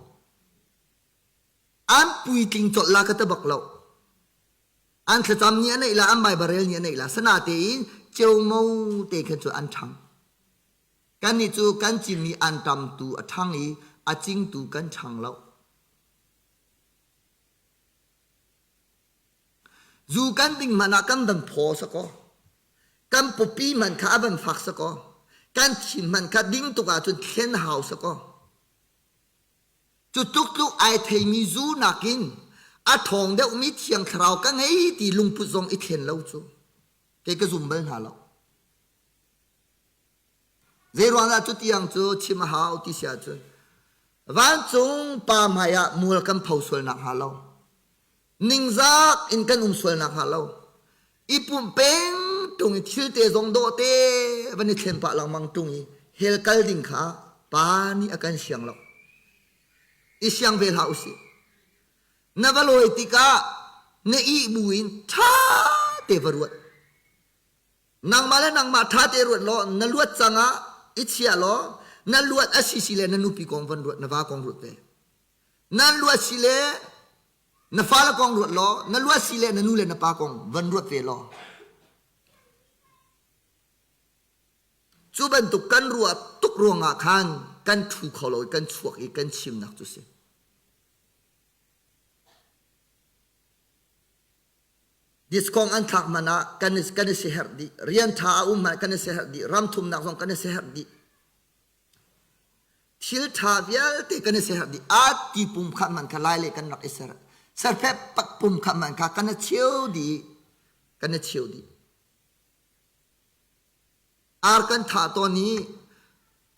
An puitling colh la ka ti bak lo. An thlacam ni a neih la, an Baibal rel ni a neih la, sanatein ceomo te khan cu an ṭhang. Kannih cu kan cinmi anṭam tu a ṭhang i a cingtu kan ṭhang lo. Zu kan ding hmanh ah kan van phaw sakaw. Kan pawpi hmanh kha a van fak sakaw. Kan thin hmanh kha ding tuk ahcun thlen hau sakaw. Cu tluktluk ai theimi zu nakin a ṭhawng deuhmi Thiang Thlarau ka ngei ti lungput zong i thlen lo cu kei ka zum bal hna lo. Zeiruangah cu tiang cu chim a hau ti si ahcun vancung pa hmai ah mual kan pho sual nak hnga lo ningzak in kan um sual nak hnga lo i pumh peng ṭung i thil te zong dawh te van i thlen pah lengmang ṭung i hell kal ding kha pa nih a kan siang lo i siang ve hlah usih na va lawi tikah na ih buin ṭha te va ruat nangmah le nangmah ṭha te ruat law na luat cang ah i chia law na luat a si si le na nupi kong van ruat na va kong ruat ve nan luat si le Na fale kong ruat law, na luasi le na nu le na pa kong van ruat ve law. Cu bantuk kan ruah tuk ruangah khan kan ṭhu kho lo i kan chuak i kan chimnak cu si. Discount an thlak hmanh ah kan i, kan i siaherh dih. Rian ṭha a um hmanh kan i siaherh dih. Ram thumnak zong kan i siaherh dih. Thil ṭha vialte kan i ser dih. Aa ti pum kha man kha lai le kan rak i ser. Serfep pak pum kha man kha kan i cheu dih. Kan i cheu dih. Ar kan thah tawn i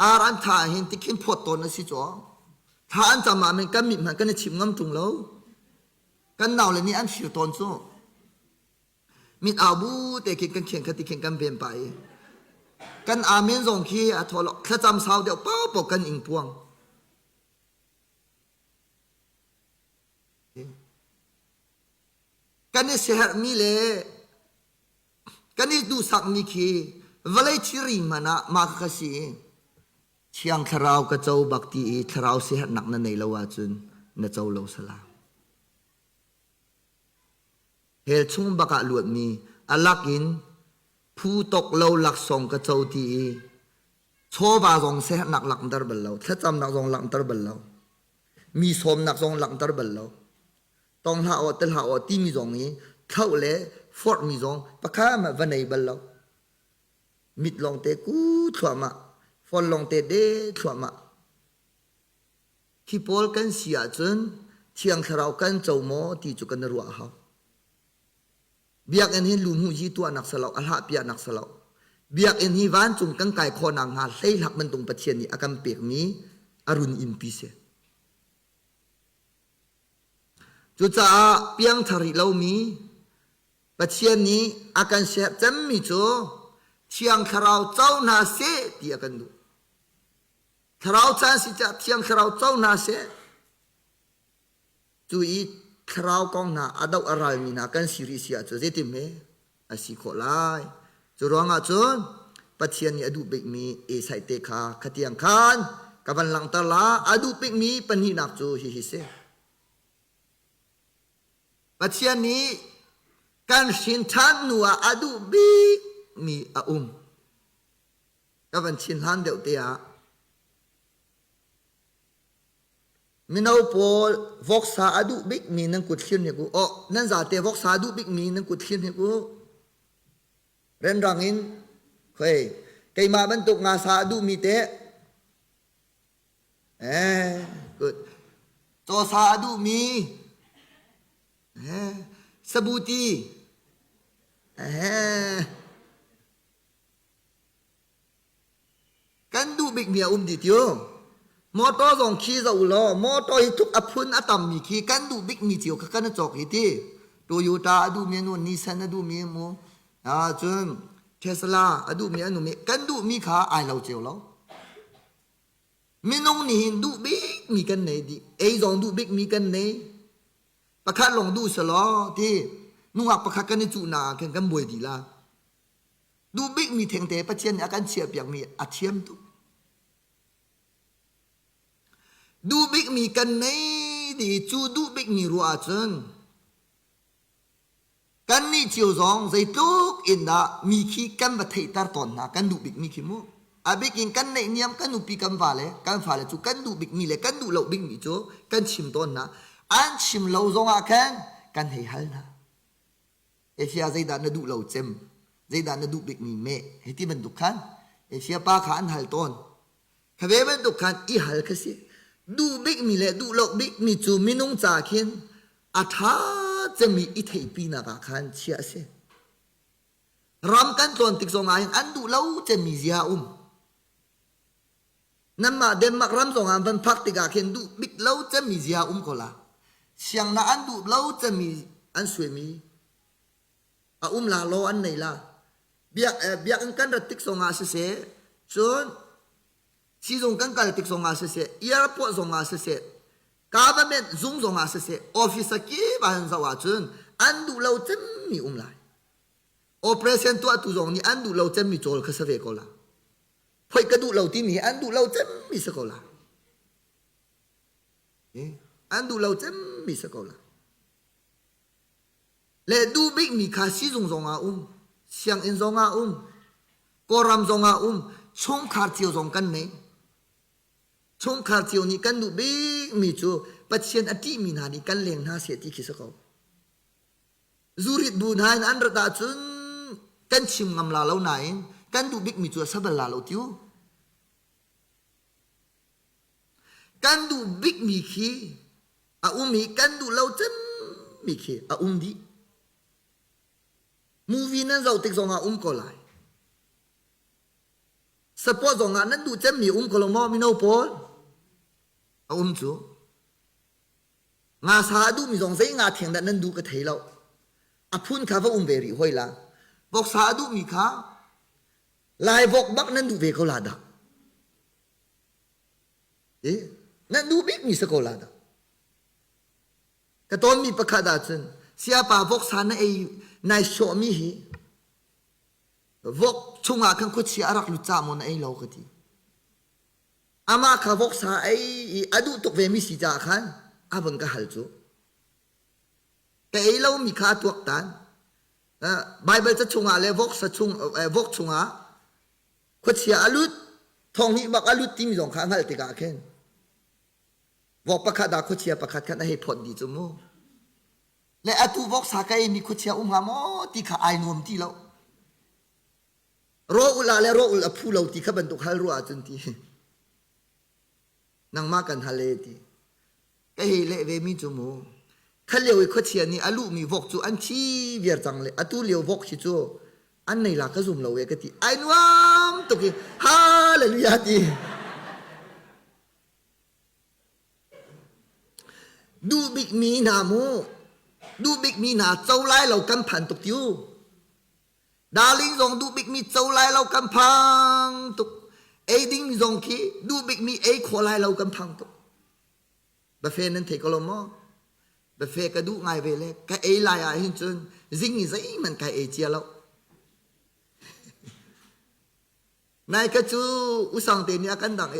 ar an thah hin tikhin phawt tawn a si cu. Thah an cam ah men kan mit hmanh kan i chim ngam ṭung lo. Kan nau le nih an fir tawn cu. Mit au bu te khin kan khen kha ti khin kan ven pah i kan amen zong khi a thaw lo thlacam sau deuh paohpaoh kan ing puang. Kan i siaherhmi le kan i duhsakmi khi vawlei thilri hmanh ah mah kha si i Thiang Thlarau ka co bak ti i thlarau siaherhnak na nei lo ahcun na co lo sala. Hell chung bak ah luatmi a lak in phu tawk lo laksawng ka co ti i chawva zong siaherhnak langhter bal lo, thlacamnak zong langhter bal lo, mi sawmnak zong langhter bal lo, tong hlah aw tel hlah aw timi zong i thlauh le forhmi zong pakhat hmanh va nei bal lo. Mit lawngte ku thluahmah, phone lawngte de thluahmah. Hi pawl kan si ahcun Thiang Thlarau kan co maw ti cu kan i ruah a hau. Biakinn hi luhmuhzi tuahnak si lo, a hlahpiahnak si lo. Biakinn hi vancung kan kai khawh nakhnga hleihlak bantuk Pathian nih a kan pekmi A run innpi si. Cucaah piangthar rih lomi Pathian nih a kan siaherh cemmi cu Thiang Thlarau co hna seh ti a kan duh. Thlarau caan si caah Thiang Thlarau co hna seh. Cu i thlarau kong hna a doh a ralmi hna kan si rih si ahcun zeitin hme a si khawh lai. Cu ruangah cun Pathian nih a duh bikmi Esai te kha khatiang khan ka van langhter la. A duh bikmi pahnihnak cu hihi si. Pathian nih kan hrin ṭhan hnu ah a duh bikmi a um. Ka van chin hlan deuh te ah Mino pawl voksa a duh bikmi nan kut thlir hnik u. Aw, nan zate voksa a duh bikmi nan kut thlir hnik u. Renrang in khoi keimah bantuk ngasa a duhmi teh eh good. Cawsa a duhmi eh sabuti eh Kan duh bikmi a um dih tiu. Motor zong khi zoh u law motor hi tluk a phun a tammi khi kan duh bikmi cio kha kan i cawk hi ti. Toyota a duhmi an um, Nissan a duhmi an um, cun Tesla a duhmi an um i kan duhmi kha ai lo cio lo. Minung nih hin duh bikmi kan nei dih. Ei zong duh bikmi kan nei. Pakhat lawng duh selaw ti nungak pakhat kan i cuhnak ah khin kan buai dih la. Duh bikmi thengte Pathian nih a kan chiahpiakmi a thiam tuk. Duh bikmi kan nei di cu duh bikmi ruah ahcun kannih cio zong zeitluk in dah mi khi kan va theihter tawn hna kan duh bikmi khi mu. A bik in kan neihniam kan nupi kan vale kan fale cu kan duh bikmi le kan duh lo bikmi cu kan chim tawn hna. An chim lo zongah khan kan hei hal hna. Asia zeidah na duh lo cem? Zeidah na duh bikmi meh? Hei ti bantuk khan Asia pa kha an hal tawn. Kha ve bantuk khan i hal kha si. Duh bikmi le duh lo bikmi cu minung ca khin a ṭha cemmi i theihpinak ah khan chiah a si. Ram kan tlawn tik zong ah hin an duh lo cemmi zia a um. Nanmah Denmark ram zong ah van phak tikah khin duh bik lo cemmi zia um ko la. Siangnak an duh lo cemmi an suaimi a um la law an nei la. Biak, eh, biakinn kan rat tik zong ah siseh, cun sizung kan kal tik zong ah siseh, airport zong ah siseh, government zung zong ah siseh, officer kip ah han zoh ahcun an duh lo cemmi um lai. Operation tuahtu zong nih an duh lo cemmi cawl kha sa ve ko la. Phoih ka duh lo timi hi an duh lo cemmi si ko la. An duh lo cemmi si ko la. Le duh bikmi kha sizung zong ah um, sianginn zong ah um, Kawlram zong ah um, chungkhar cio zong kan nei. Chungkhar cio nih kan duh bikmi cu Pathian a ṭihmi hna nih kan leng hna seh ti khi si ko. Zurit bu hna in an rat ahcun kan chim ngam la lo nain kan duh bikmi cu a sa bal la lo tiu. Kan duh bikmi khi a um i kan duh lo cemmi khi a um dih. Movie nan zoh tik zongah um ko lai. Support zongah nan duh cemmi um ko lo maw mino pawl? A um cu. Ngasa a duhmi zong zei nga theng dah nan duh ka thei lo. A phun kha va um ve rih hoi la. Voksa a duhmi kha Lai vok bak nan duh ve ko la dah. Eh, nan duh bikmi si ko la dah. Ka tawnmi pakhat ahcun siapa voksa na ei nai sawhmi hi vok chungah khan khuachia a rak lut ca maw na ei lo ka ti. Amah kha voksa ei i a duh tuk vemi si caah khan a vun ka hal cu. Ka ei lomi kha a tuaktan. Baibal ca chungah le voksa chung, vok chungah khuachia a lut, thong hnih bak a lut timi zong kha a hngalh tikah khin vok pakhat ah khuachia pakhat khan a hei phawt dih cu mu. Le atu voksa ka eimi khuachia um hnga maw ti kha ai nuam ti lo. Raw-ul ah le raw-ul a phu lo ti kha bantuk hal ruah ahcun ti nangmah kan hal e ti ka hei leh ve mi cu mu kha lio i khuachia nih a luhmi vok cu an thi viar cang le atu lio vok hi cu an nei la ka zum lo e ka ti ai nuam tuk i hallelujah ti. Duh bikmi hna mu, duh bikmi hna co lai lo kan phan tuk tiu. Darling zong duh bikmi co lai lo kan phang tuk. Ei ding zong khi duh bikmi ei khawh lai lo kan phang tuk. Buffet nan thei ko lo maw? Buffet ka duh ngai ve le ka ei lai ah hin cun zing i zeihmanh kai ei cia lo. Nai ka cu usang te nih a kan dang i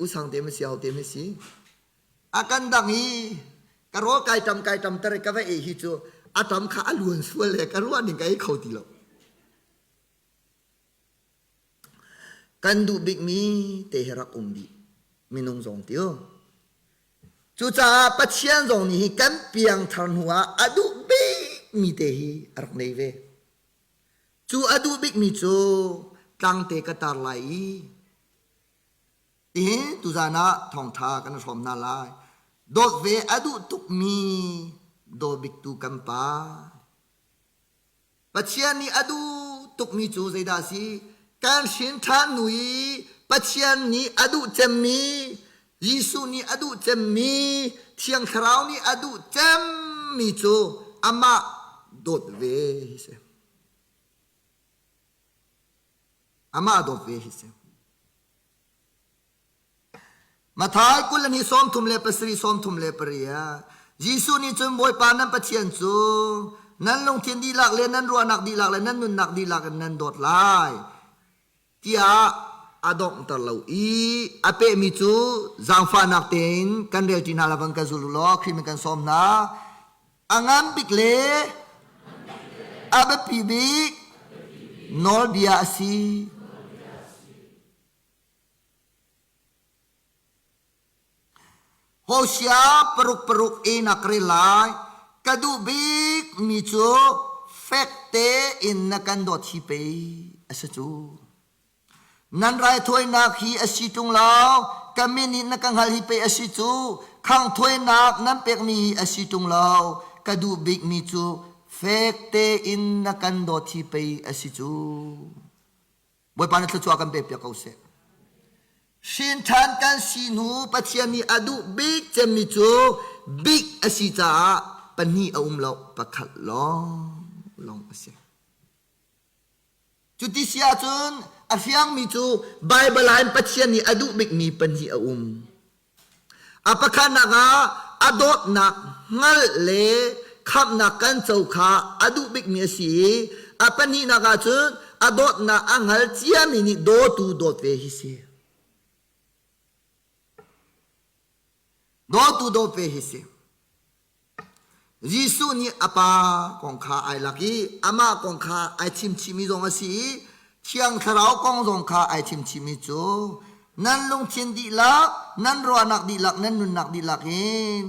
usang te ma si ho te ma si. A kan dang i ka rawl kai tam kai tam tar ka va ei hi cu a tam kha a luan sual le ka ruah ning ka ei kho ti lo. Kan duh bikmi te hi rak um dih minung zong ti u. Cucaah Pathian zong nih hi kan piangthar hnu ah a duh bikmi te hi a rak nei ve. Cu a duh bikmi cu tlangte ka tar lai i tihin tuzan ah thawngṭha kan hrawm hna lai. Dawt ve a duh tukmi daw biktu kan Pa. Pathian nih a duh tukmi cu zeidah a si? Kan hrin ṭhan hnu i Pathian nih a duh cemmi, Jesuh nih a duh cemmi, Thiang Thlarau nih a duh cemmi cu amah dawt ve hi si. Amah dawt ve hi si. Matthai 20 ni 37 38 Jesuh nih cun Bawipa nan Pathian cu nan lungthin dihlak le nan ruahnak dihlak le nan nunnak dihlak in nan dawt lai tiah a donghter lo i a pehmi cu zaangfahnak tein kan relṭi hna la van kan zul u law Khrih min kan sawm hna. A ngan bik le a biapi bik nawlbia a si. Hosea paruk paruk in a ka rel lai. Ka duh bikmi cu fek tein na kan dawt hi pei a si cu. Nan raithawinak hi a si ṭung lo, ka min in na ka hngalh hi pei a si cu. Khanghthawinak nan pekmi hi a si ṭung lo, ka duh bikmi cu fek tein na kan dawt hi pei a si cu. Bawipa nih thluachuah kan pekpiak ko seh. Hrinṭhan kan si hnu Pathian nih a duh bik cemmi cu bik a si caah pahnih a um lo, pakhat lawng lawng a si. Cuti si ahcun a fiangmi cu Baibal ah in Pathian nih a duh bikmi pahnih a um. A pakhatnak ah a dawtnak hngalh le khamhnak kan co kha a duh bikmi a si i a pahnihnak ah cun a dawtnak a hngal ciami nih dawtu dawt ve hi si. Dawtu dawt ve hi si. Jesuh nih a Pa kong kha ai lak i amah kong kha ai chimchihmi zong a si i Thiang Thlarau kong zong kha ai chimchihmi cu nan lungthin dihlak, nan ruahnak dihlak, nan nunnak dihlak in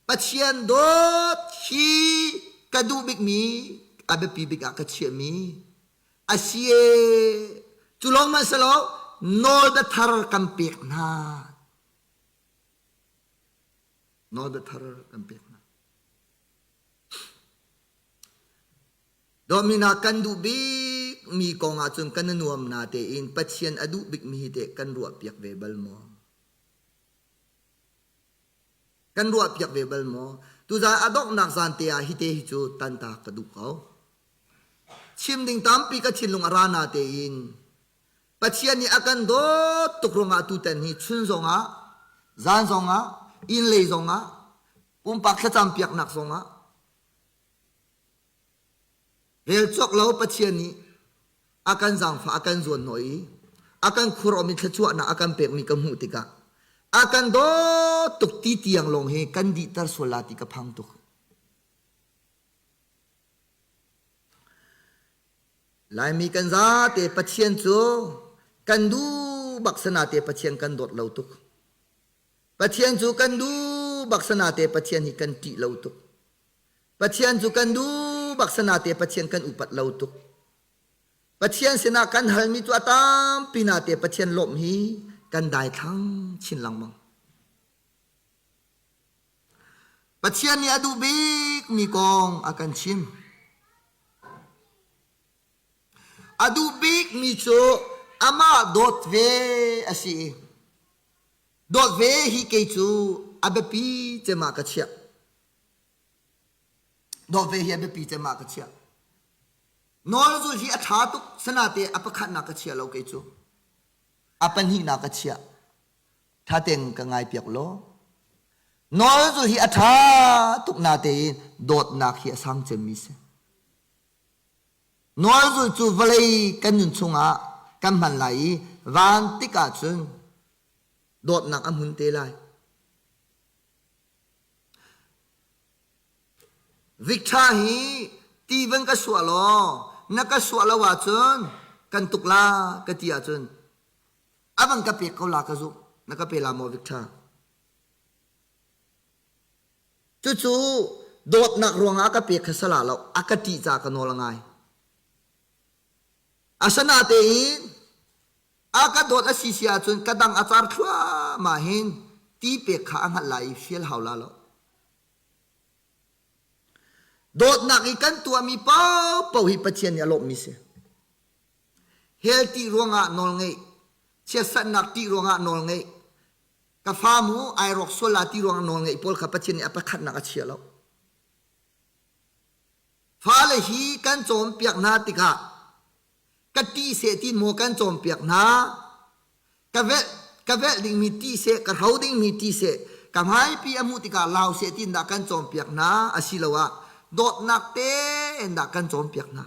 Pathian dawt hi ka duh bikmi, a biapi bik ah ka chiahmi a si ee. Cu lawng hmanh si lo, nawlbia thar kan pek hna. Nawlbia thar kan pek hna. Dawtmi hna kan duh bikmi kong ahcun kan i nuam na tein Pathian a duh bikmi hi teh kan ruahpiak ve bal maw? Kan ruahpiak ve bal maw? Tuzaan a donghnak zan te ah hi te hi cu tantak ka duh ko. Chim ding tampi ka thinlung a ra na tein Pathian nih a kan dawt tuk ruangah tutan hi chun zongah, zan zongah, inn lei zongah, pumpak thlacam piaknak zongah rel cawk lo Pathian nih a kan zaangfah a kan zuanhnawh i a kan khur-awm i thluachuahnak a kan pekmi ka hmuh tikah a kan dawt tuk ti tiang lawng hi kan dihter sual la ti ka phang tuk. Laimi kan zate Pathian cu kan duh bak sanate Pathian kan dawt lo tuk. Pathian cu kan duh bak sanate Pathian hi kan ṭih lo tuk. Pathian cu kan duh bak sanate Pathian kan upat lo tuk. Pathian sinah kan halmi cu a tampi nate Pathian lawmh hi kan daithlang chin lengmang. Pathian nih a duh bikmi kong a kan chim. A duh bikmi cu amah dawt ve a si i dawt ve hi kei cu a biapi cem ah ka chiah. Dawt ve hi a biapi cem ah ka chiah. Nawl zulh hi a ṭha tuk sanate a pakhatnak ka chia lo kei cu. A pahnihnak ka chiah. Ṭha tein ka ngai piak law. Nawl zulh hi a ṭha tuk natein dawtnak hi a sang cemmi si. Nawl zulh cu vawlei kan nun chungah kan hman lai i van tik ahcun dawtnak a hmun te lai. Victor hi ti van ka suah law na ka suah lo ahcun kan tuk la ka ti ahcun a van ka pek ko la ka zumh na ka pe la maw Victor? Cucu dawtnak ruangah ka pek kha sala lo a ka ṭih ca ka nawl a ngai. Asinatein a ka dawt a si si ahcun ka dang a car thluahmah hin ti pek kha a hngalh lai i fial hau la lo. Dawtnak i kan tuahmi paohpaoh hi Pathian nih a lawmhmi si. Hell ṭih ruangah nawlngeih, chiatserhnak ṭih ruangah nawlngeih, ka fa mu ai rawk sual la ti ruangah nawlngeih pawl kha Pathian nih a pakhatnak a chia lo. Fale hi kan cawnpiak hna tikah ka ṭih seh ti maw kan cawnpiak hna ka velh ka velh dingmi ṭih seh ka hro dingmi ṭih seh ka hmaipi a hmuh tikah lau seh tiin dah kan cawnpiak hna asiloah dawtnak tein dah kan cawnpiak hna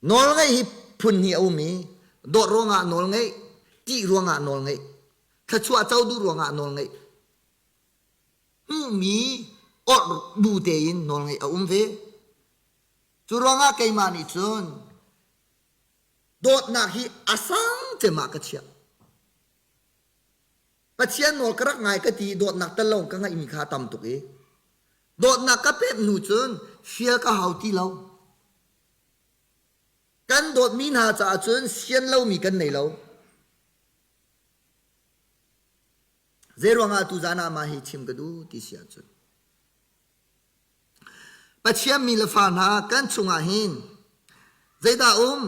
nawlngeih hi phun hnih a um i dawt ruangah nawlngeih ṭih ruangah nawlngeih thluachuah co duh ruangah nawlngeih hmuhmi orh bu tein nawlngeih a um ve Cu ruangah keimah nih cun dawtnak hi a sang cem ah ka chiah. Pathian nawl ka rak ngai ka ti i dawtnak tel lo ka ngaihmi kha a tam tuk i dawtnak ka pek hnu cun fial ka hau ti lo. Kan dawtmi hna caah cun sian lomi kan nei lo. Zeiruangah tuzaan ah mah hi chim ka duh ti si ahcun Pathian mi le fa hna kan chungah hin zeidah um?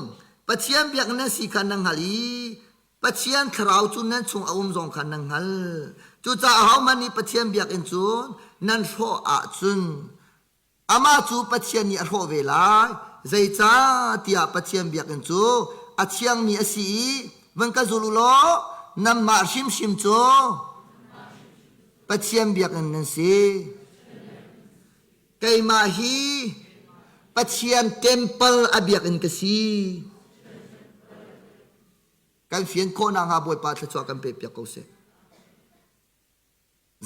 Pathian biakinn nan si kha nan hngalh i Pathian thlarau cu nan chung a um zong kha nan hngalh. Cucaah ahohmanh nih Pathian biakinn cu nan hrawh ahcun amah cu Pathian nih a hrawh ve lai. Zeicahtiah Pathian biakinn cu a thiangmi a si i van ka zul u law nanmah hrimhrim cu Pathian biakinn nan si. Keimah hi Pathian temple a biakinn ka si. Kan fian khawh nakhnga Bawipa thluachuah kan pe piak ko seh.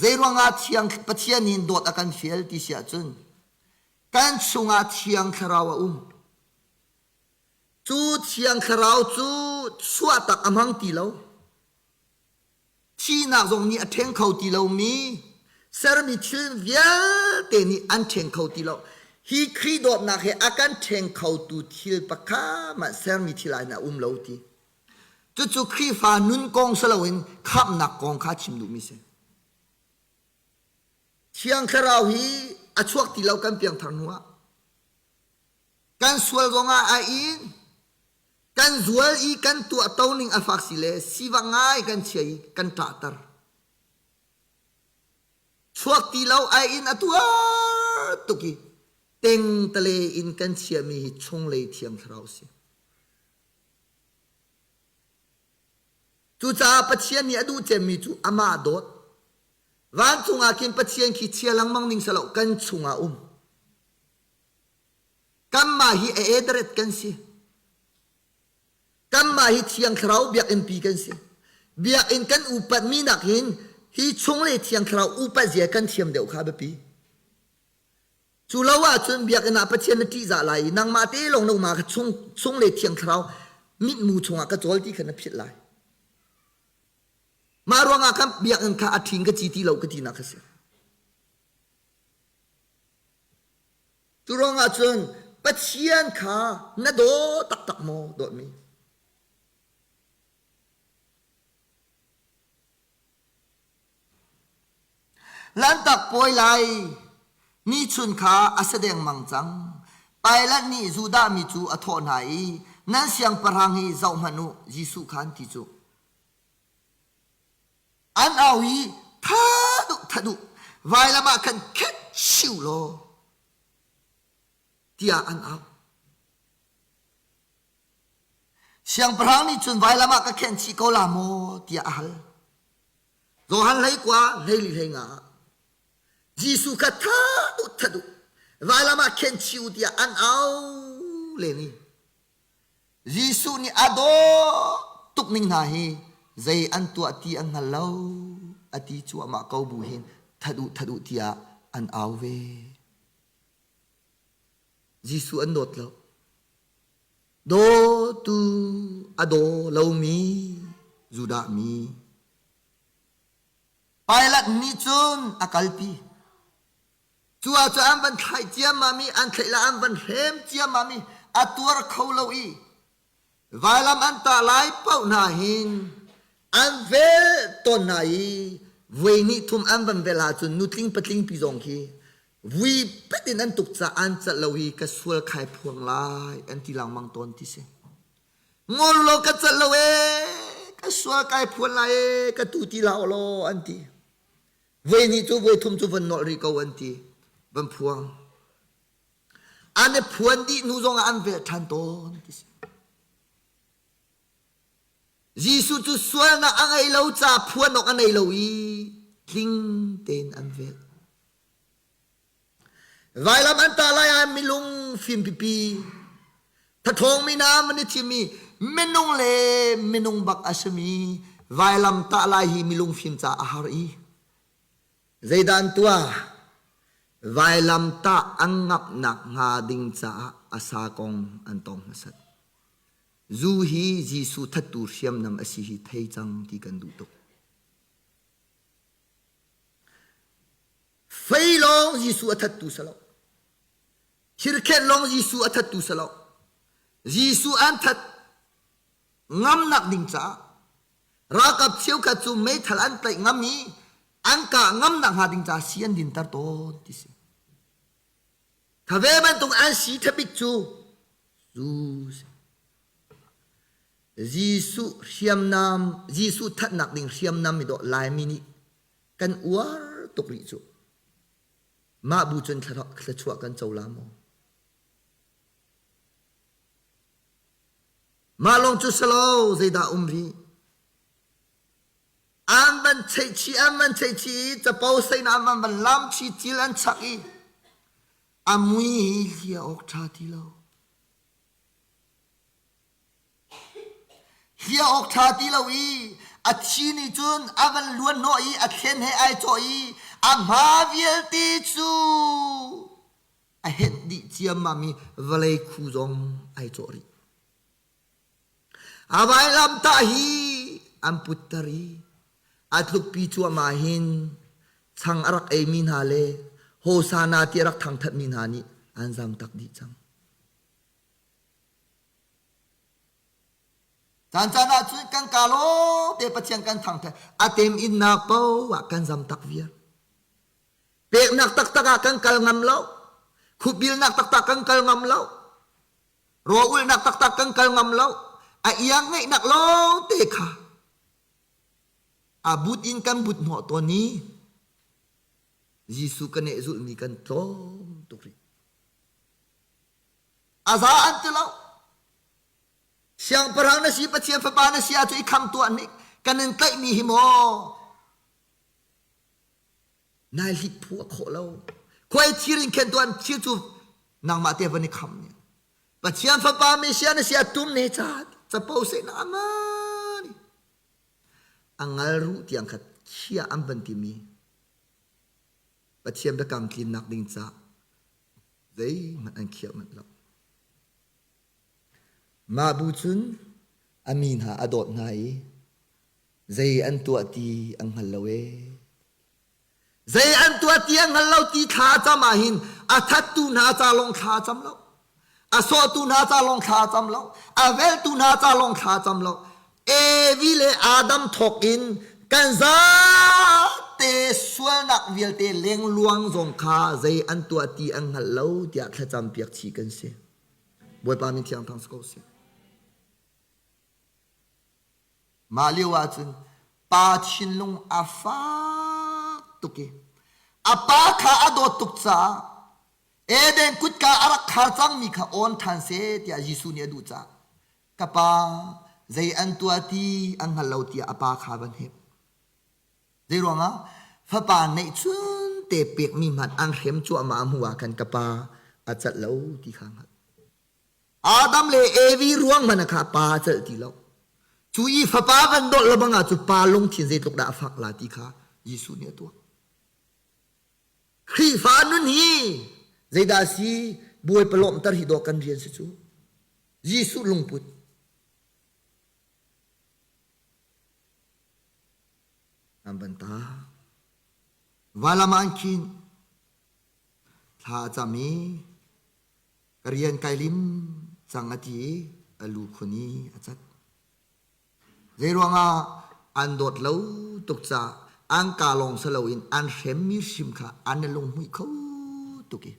Zeiruangah thiang Pathian nih dawt a kan fial ti si ahcun kan chungah thiang thlarau a um. Cu thiang thlarau cu chuahtak a hmang ti lo. Thihnak zong nih a ṭheng kho ti lomi sermi thil vialte nih an ṭheng kho ti lo. Hi Khrih dawtnak he a kan ṭheng khotu thil pakhat hmanh sermi thil ah hin a um lo ti. Cucu Khrihfa nun kong si loin khamhnak kong kha chim duhmi si. Thiang Thlarau hi a chuak ti lo kan piangthar hnuah. Kan sual zongah a in Kan zual i kan tuahto ning a fak si le sivak ngai kan chia i kan ṭahter. Chuak ti lo ai in a tuar tuk i tengtale in kan chiahmi hi chunglei thiang thlarau si. Cucaah Pathian nih a duh cemmi cu amah dawt. Vancung ah khin Pathian khi chia lengmang ning selaw kan chungah um. Kanmah hi a ederet kan si. Kanmah hi Thiang Thlarau biakinn pi kan si. Biakinn kan upatmi nakin hi chung le Thiang Thlarau upat zia kan thiam deuh kha biapi. Cu lo ahcun biakinn ah Pathian na ṭihzah lai i nangmah te lawng na uma kha chung, chung le Thiang Thlarau mitmu chungah ka cawl ti kha na philh lai. Mah ruangah khan biakinn kha a ṭhin ka ci ti lo ka tinak kha si. Cu ruangah cun Pathian kha na daw taktak maw dawtmi? Lanhtak puai lai ni chun kha a si dengmang cang. Pilat nih Judah mi cu a thawh hna i, Nan siangpahrang hi zohhmanh u, Jesuh kha an ti cu. An au i, Tha duh, tha duh, vailam ah khan khet chiu law. tiah an au. Siangpahrang nih cun vailam ah ka khenh chih ko la maw tiah a hal. Johan hlei kua hleili hlei nga ah Jesuh kha tha duh tha duh vailam ah khenh chih u tiah an au len i Jesuh nih a dawt tuk ning hna hi zei an tuah ti an hngal lo a ti cuahmah ko bu hin that u that u tiah an au ve. Jesuh an dawt lo. Dawtu a daw lomi Judah mi. Pilat nih cun a kalpi. Cu ahcun an van thlaih ciammam i an thlaih le an van hrem ciammam i a tuar kho lo i vailam an tah lai paoh hna hin an vel tawn hna i voi hnih thum an van vel ahcun nutling patling pi zong khi vui pet in an tuk caah an celh lo i ka sual khai phuang lai an ti lengmang tawn ti si. Ngol law ka celh lo ee ka sual kai phuan lai ee ka tu ti hlah law an ti. Voi hnih cu voi thum cu van nolh rih ko an ti. Van phuang. An i phuan dih hnu zongah an velh ṭhan tawn ti si. Jesuh cu sualnak a ngei lo ca phuan awk a nei lo i tling tein an velh. Vailam an tah lai ah milung fim pipi thathawng mi hna an i thimmi minung le minung bak a simi vailam tah lai hi milung fim caah a har i zeidah an tuah vailam tah an ngamhnak hnga ding caah a sa kong an tong hmasat. Zu hi Jesuh thattu hriamnam a si hi thei cang ti kan duh tuk. Fei lawng Jesuh a thattu si lo. Thirkhenh lawng Jesuh a thattu si lo. Jesuh an that ngamnak ding caah ralkap cheukhat cu meithal an tlaih ngam i an kah ngamnak hnga ding caah si an dinter tawn ti si. Thave bantuk an si thabik cu zu si. Jesuh hriamnam, Jesuh thatnak ding hriamnam mi dawh Laimi nih kan uar tuk rih cu. Mah bu cun thluachuah kan co la maw? Mah lawng cu silo zeidah um rih? An van cheihchih an van cheihchih i capo sein an van van lam chi cil an chak i a mui hi hlia awk ṭha ti lo. Hliah awk ṭha ti lo i a thi nih cun a van luan hnawh i a thlen he ai cawh i a hma vialte cu a henh dih ciammam i vawlei khu zong ai cawh rih. A vailamtah hi an putter i a tlukpi cuahmah hin chang a rak eimi hna le Hosana ti a rak thangthatmi hna nih an zamtak dih cang. Caan caan ah cun kan kaa lawng te Pathian kan thangthat. A tem innak paoh ah kan zam tak viar. Peknak taktak ah kan kal ngam lo. Khupbilnak taktak kan kal ngam lo. Rawlulhnak taktak kan kal ngam lo. A iang ngeihnak lawng te kha a but in kan but hnawh tawn i Jesuh kan eh zulhmi kan tlawm tuk rih. A za an ti lo. Siangpahrang na si, Pathian fapa na si ahcun i kham tuah hnik. Kan in tlaihmi hi maw nai hlit phu a khawh lo. Khuai thir in khen tuan thir cu nangmah te van i kham ne. Pathian fapa Messiah na si a tum ne ca capo se na amani. A ngal ruh tiang khat khia an van timi Pathian biakam tlinnak ding ca zeihmanh an khiah manh lo. Mah bu cun a mi hna a dawt hna i zei an tuah ti an hngal lo ee. Zei an tuah ti an hngal lo ti thla a cam ah hin a thattu hna ca lawng thla a cam lo. A sawhtu hna ca lawng thla a cam lo. A veltu hna ca lawng thla a cam lo. Evi le Adam thawk in kan zate sualnak vialte lengluang zong kha zei an tuah ti an hngalh lo tiah thlacam piak chih kan si. Bawipa min thiang thang si ko seh. Mah lio ahcun pa thinlung a fak tuk i a pa kha a dawt tuk caah. Eden kutka a rak khar cangmi kha awn ṭhan seh tiah Jesuh nih a duh caah ka pa zei an tuah ti an hngal lo tiah a pa kha van hep. Zeiruangah fapa neihchun te pekmi hmanh an hrem cuahmah a hmuh ah khan ka pa a celh lo ti kha hngalh. Adam le Evi ruang hmanh kha pa a celh ti lo. Cu i fapa van dolh lebang ah cu pa lungthin zeitluk dah a fak la ti kha Jesuh nih a tuah. Khrihfa nun hi zeidah a si? Bawipa lawmhter hi dawh kan rian si cu. Jesuh lungput. An van ta. Valam ah an khin. Thla a cam i ka rian kai lim cang a ti i a lu khun i a cat. Zeiruangah an dawt lo tuk caah an kaa lawng si loin an hremmi hrim kha an i lunghmuih kho tuk i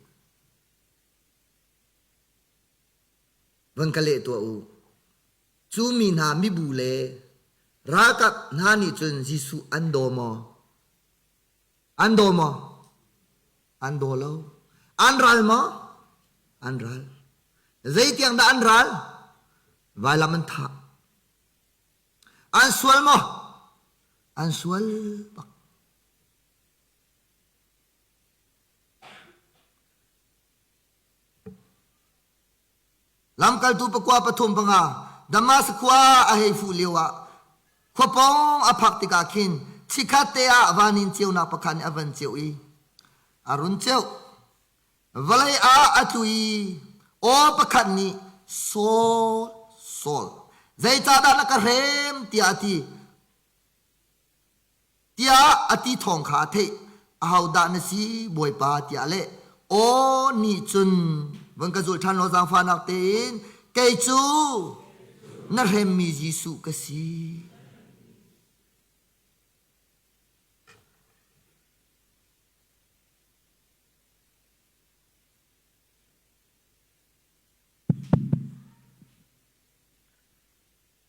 van ka leh tuah u. Cu mi hna mibu le ralkap hna nih cun Jesuh an daw maw? An daw maw? An daw lo. An ral maw? An ral. Zeitiang dah an ral? Vailam an thah. An sual maw? An sual bak. Lamkaltu pakua pathum panga Damas khua a hei fuh lio ah khua pawng a phak tikah khin chikkhat te ah van in ceunak pakhat nih a van ceuh i a run ceuh. Vawlei ah a tlu i aw pakhat nih Saul, Saul, zeicahdah na ka hrem tiah a ti. Tiah a ti thawng kha a theih. Ahodah na si, Bawipa? tiah a leh. Aw nih cun van ka zul ṭhan law zaangfahnak tein kei cu na hremmi Jesuh ka si.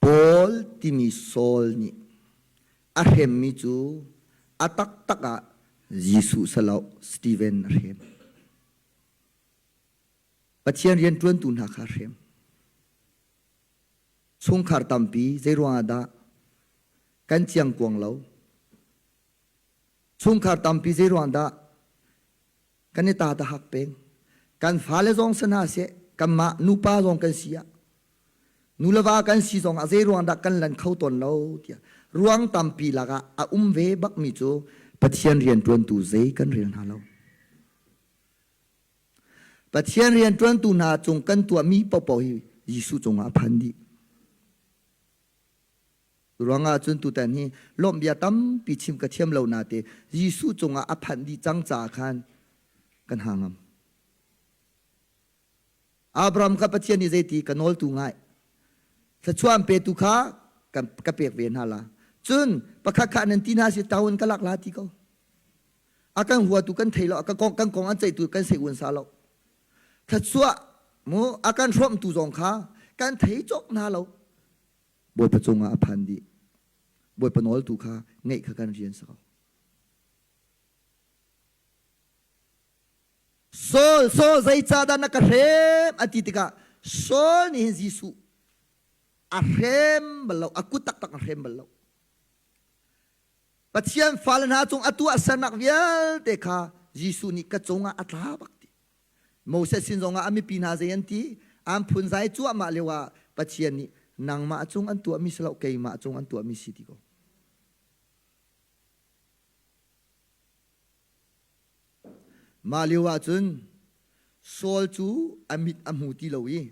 Paul timi Saul nih a hremmi cu a taktak ah Jesuh saloh Steven a hrem. Pathian rianṭuantu hna kha a hrem. Chungkhar tampi zeiruang ah dah kan ciangkuang lo? Chungkhar tampi zeiruang dah kan i ta ta hak peng? Kan fale zong si hna seh, kanmah nupa zong kan si ah Nu le va kan si zongah zei ruang dah kan lan kho tawn lo tiah ruang tampi lakah a um ve bakmi cu Pathian rianṭuantu zei kan rel hna lo. Pathian rianṭuantu hna cung kan tuahmi paohpaoh hi Jesuh cungah a phan dih. Ruangah cun tutan hi lawmh bia tampi chim ka thiam lo nate Jesuh cungah a phanh dih cang caah khan kan ha ngam. Abraham kha Pathian nih zeiti ka nawltu ngai. Thluachuah an petu kha ka pek ve hna la. Cun pakhat kha nan ti hna si taun ka lak la ti ko. A kan huatu kan thei lo, kan kong kan kong an ceihtu kan sei un sa lo. Thluachuah mu a kan hrawmtu zong kha kan thei cawk hna lo. Bawipa cungah a phan dih. Bawipa nawltu kha ngeih kha kan rian si ko. Saul, Saul, zeicahdah na ka hrem? A ti tikah Saul nih hin Jesuh a hrem bal lo, a kut taktak a hrem bal lo. Pathian fale hna cung a tuahsernak vialte kha Jesuh nih ka cungah a tla bak ti. Moses sin zongah a mipi hna zei an ti? An phunzai cuahmah lio ah Pathian nih nangmah cung an tuahmi si lo, keimah cung an tuahmi si ti ko. Mah lio ahcun Saul cu a mit a hmu ti lo i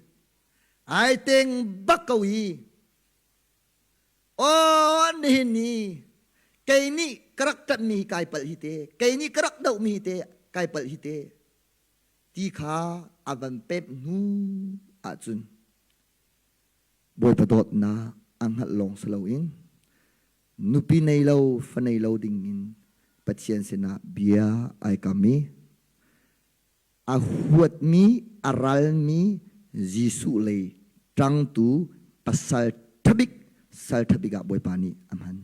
ai teng bak ko i aw nihin ni kei nih ka rak ṭanhmi hi kai palh hi te kei nih ka rak dohmi hi te kai palh hi te ti kha a van pemh hnu ahcun Bawipa dawtnak a hngalh lawng si loin nupi nei lo fa nei lo dingin Pathian sinah bia ai kam i a huatmi a ralmi Jesuh lei ṭangtu pasal ṭhabik sal ṭhabik ah Bawipa nih a hman.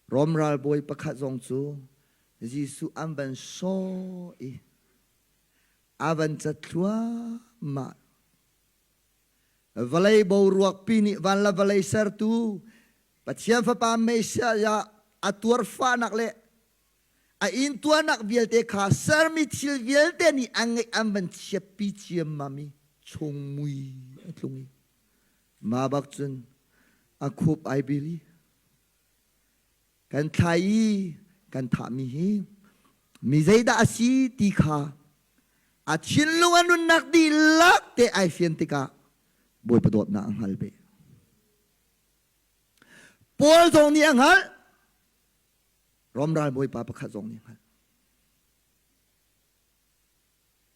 Rom ralbawi pakhat zong cu Jesuh an van sawh i a van cat thluahmah. Vawlei boruak pi nih van le vawlei sertu Pathian Fapa Messiah a tuarfahnak le a intuarnak vialte kha sermi thil vialte nih an ngeih an van chiatpi ciammam i chungmui a tlung i mah bak cun a khup ai bil i kan thlai i kan thahmi hi mi zeidah a si ti kha a thinlung a nunnak dihlak te ai fian tikah Bawipa dawtnak a hngal ve. Paul zong nih a hngalh Rom ral bawipa pakhat zong nih a hngalh.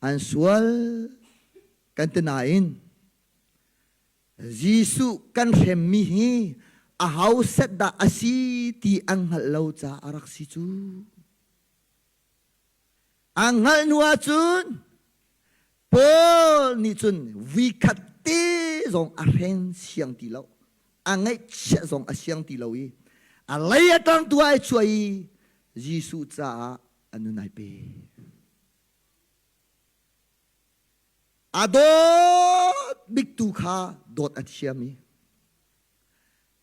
An sual kan ti nain Jesuh kan hremmi hi aho set dah a si ti an hngalh lo caah a rak si cu. An hngalh hnu ahcun Paul nih cun vikhat te zong a hren siang ti lo. A ngaihchiah zong a siang ti lo i a lei a ṭang tu ai chuah i Jesuh caah a nun ai pe. A dawt bik tu kha dawt a thiam i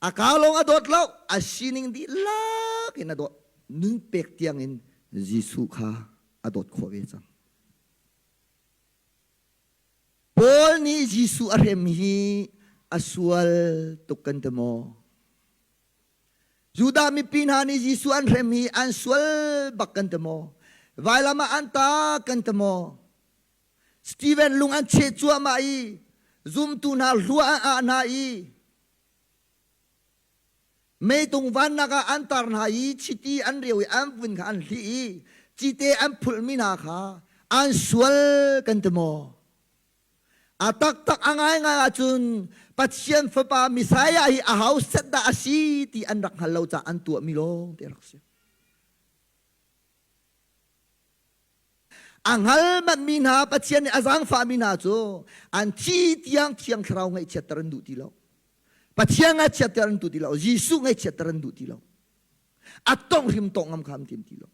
a kaa lawng a dawt lo, a sining dihlak in a dawt. Nun pek tiangin Jesuh kha a dawt khawh ve cang. Paul nih Jesuh a hrem hi a sual tuk kan ti maw? Judah mipi hna nih Jesuh an hrem hi an sual bak kan ti maw? Vailam ah an ta kan ti maw? Steven lung an cheh cuahmah i zumtu hna hlua an ah hna i meitung vannak ah an tar hna i chiti an reu i an vun kha an hlih i cite an phulhmi hna kha an sual kan ti maw? A taktak a ngaingai ahcun Pathian Fapa Messiah hi a ho set dah a si ti an rak hngal lo caah an tuahmi lawng te rak si. A hngal manhmi hna Pathian nih a zaangfahmi hna cu an thi tiang Thiang Thlarau ngaihchiatter an duh ti lo. Pathian ngaihchiatter an duh ti lo. Jesuh ngaihchiatter an duh ti lo. A tongh hrim tongh ngam kha an tim ti lo.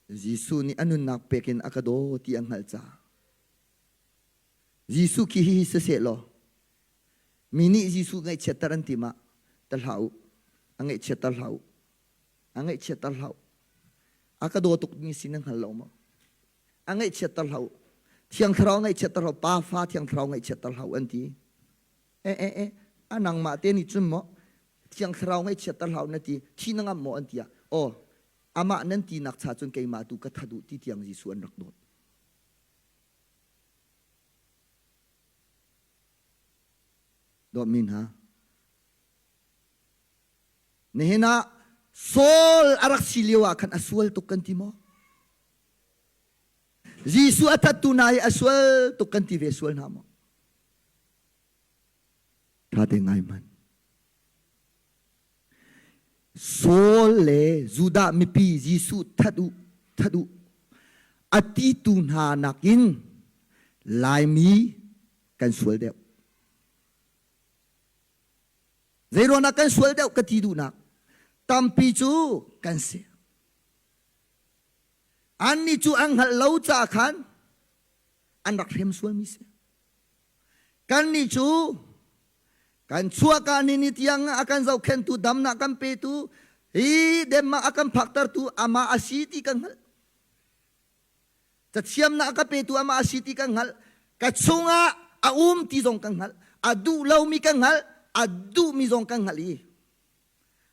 Jesuh nih a nunnak pek in a ka daw ti a hngalh caah Jesuh khi hihi siseh law mi nih Jesuh ngaihchiatter an tim ah ta hlah u a ngaihchiatter hlah u A ngaihchiatter hlah u. A ka daw tuk mi si na hngal lo maw? A ngaihchiatter hlah u. Thiang Thlarau ngaihchiatter hlah u. Pa fa Thiang Thlarau ngaihchiatter hlah u an ti. E e e a nangmah te nih cun maw Thiang Thlarau ngaihchiatter hlah u na ti thi na ngamh maw an ti ah aw amah nan tinak cha cun keimah tu ka that u ti tiang Jesuh an rak dawt. Dawtmi hna, Nihin ah Saul a rak si lio ah khan a sual tuk kan ti maw? Jesuh a thattu hna hi a sual tuk kan ti ve sual hna maw? Ṭha te ngai hmanh. Saul le Judah mipi Jesuh that u, that u a titu hna nakin Laimi kan sual deuh. Zeiruangah kan sual deuh ka ti duhnak tampi cu kan si. Annih cu an hngalh lo caah khan an rak hrem sualmi si. Kannih cu kan chuahka ni ni tiang a kan zohkhenhtu damnak kan petu hi demmak a kan phaktertu amah a si ti kan hngalh. Cathiamnak a ka petu amah a si ti kan hngalh. Ka chungah a um ti zong kan hngalh. A duh lomi kan hngalh. A duhmi zong kan hngalh i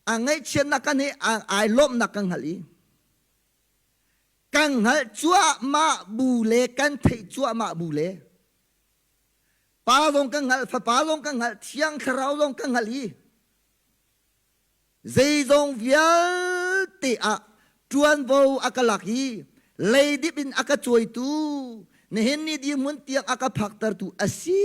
a ngaihchiatnak kan he ai lawmhnak kan hngalh i kan hngalh cuahmah bu le kan theih cuahmah bu le Pa zong kan hngalh, Fapa zong kan hngalh, Thiang Thlarau zong kan hngalh i Zeizong vialte ah ṭuanvo a ka lak i leidip in a ka cuaitu nihin ni dirhmun tiang a ka phaktertu a si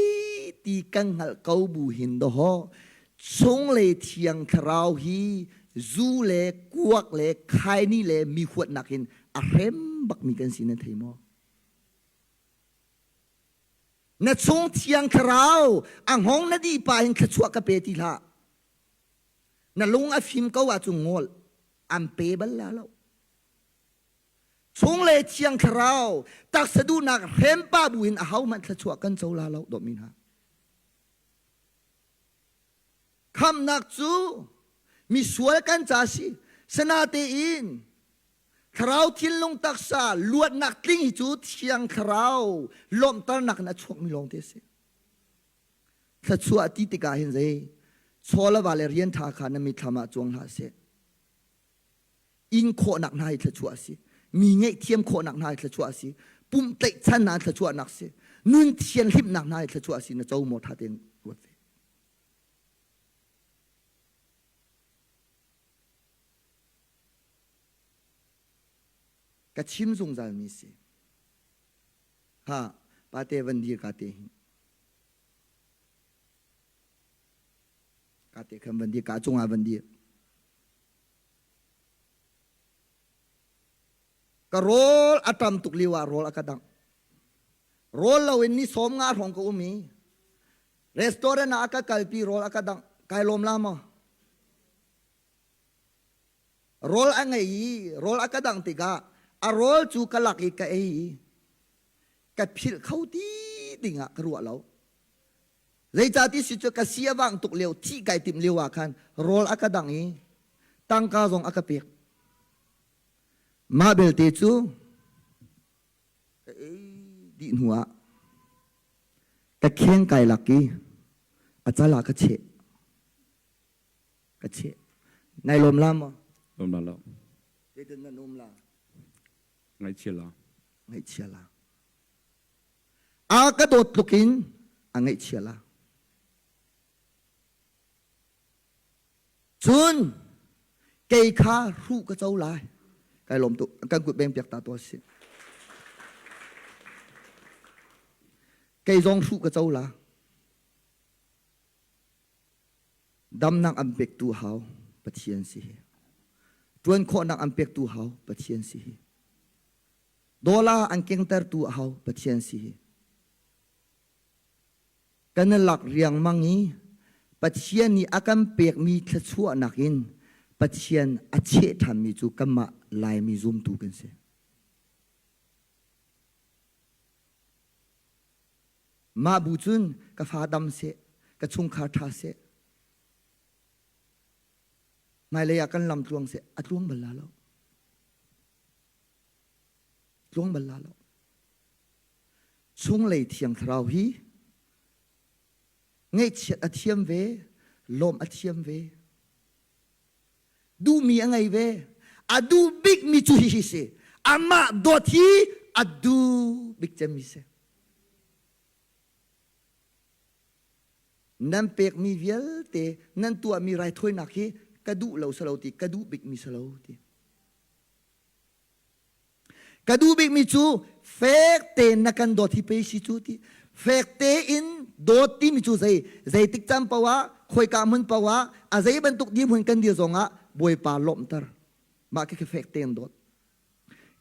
ti kan hngalh ko bu hin dawhaw chunglei thiang thlarau hi zu le kuak le khaini le mi huatnak in a hrem bakmi kan si nan thei maw? Na chung thiang thlarau a hngong na dih pa hin thluachuah ka pe ti hlah. Na lung a fim ko ahcun ngol. An pe bal la lo. Chung le thiang thlarau taksa duhnak hrempa bu in ahohmanh thluachuah kan co la lo dawtmi hna. Khamnak cu misual kan ca si. Sanatein thlarau thinlung taksa luatnak tling hi cu thiang thlarau lawmhternak in a chuakmi lawng te a si. Thluachuah ti tikah hin zei chaw le va le rian ṭha kha na mitthlam ah cuang hlah seh. In khawhnak hna hi thluachuah a si. Mi ngaihthiam khawhnak hna hi thluachuah a si. Pumh tlaihchan hna thluachuahnak si. Nun thianhlimnak hna hi thluachuah a si. Na co maw ṭha tein ruat ve. Ka chim zungzalmi si. Ha, pate van dir ka te hi. Ka te khan van dir, ka cungah van dir. Ka rawl a tam tuk lio ah rawl a ka dangh. Rawl loin ni sawm nga hrawng ka um i restaurant ah a ka kalpi rawl a ka dangh. Kai lawm la maw? Rawl a ngei i rawl a ka dangh tikah a rawl cu ka lak i ka ei i ka philh kho ti dingah ka ruah lo. Zeicahti si cu ka si a vang tuk lio, thih kai timh lio ah khan rawl a ka dangh i tangka zong a ka pek. Mah belte cu ka ei dih hnu ah ka kheng kai lak i a cal ah ka cheh. Ka cheh. Nai lawm la maw? Lawm la lo. Zeitin nan um la? Ngaihchia la. Ngaihchia la. A ka dawt tluk in a ngaihchia la. Cun kei kha hruh ka co lai. Kai lawm tuk. Kan kut beng piak ta tuah si. Kei zong hruh ka co la. Damnak an pektu hau Pathian si hi. Ṭuan khawhnak an pektu hau Pathian si hi. Dawla an kengtertu a hau Pathian si hi. Kan i lak riangmang i Pathian nih a kan pekmi thluachuahnak in Pathian a cheh ṭhanmi cu kanmah Laimi zumtu kan si. Mah bu cun ka fa dam seh, ka chungkhar ṭha seh, hmailei ah kan lam tluang seh, a tluang bal la lo. Tluang bal la lo. Chunglei thiang thlarau hi ngaihchiat a thiam ve, lawmh a thiam ve. Duhmi a ngei ve. A duh bikmi cu hihi si. Amah dawt hi a duh bik cemmi si. Nan pekmi vialte nan tuahmi raithawinak hi ka duh lo salo ti ka duh bikmi salo ti. Ka duh bikmi cu fek tein na kan dawt hi pei si cu ti. Fek tein dawt timi cu zei zeitik caan paoh ah khoika hmun paoh ah a zei bantuk dirhmun kan dir zongah Bawipa lawmhter. Mah khi fek tein dawt.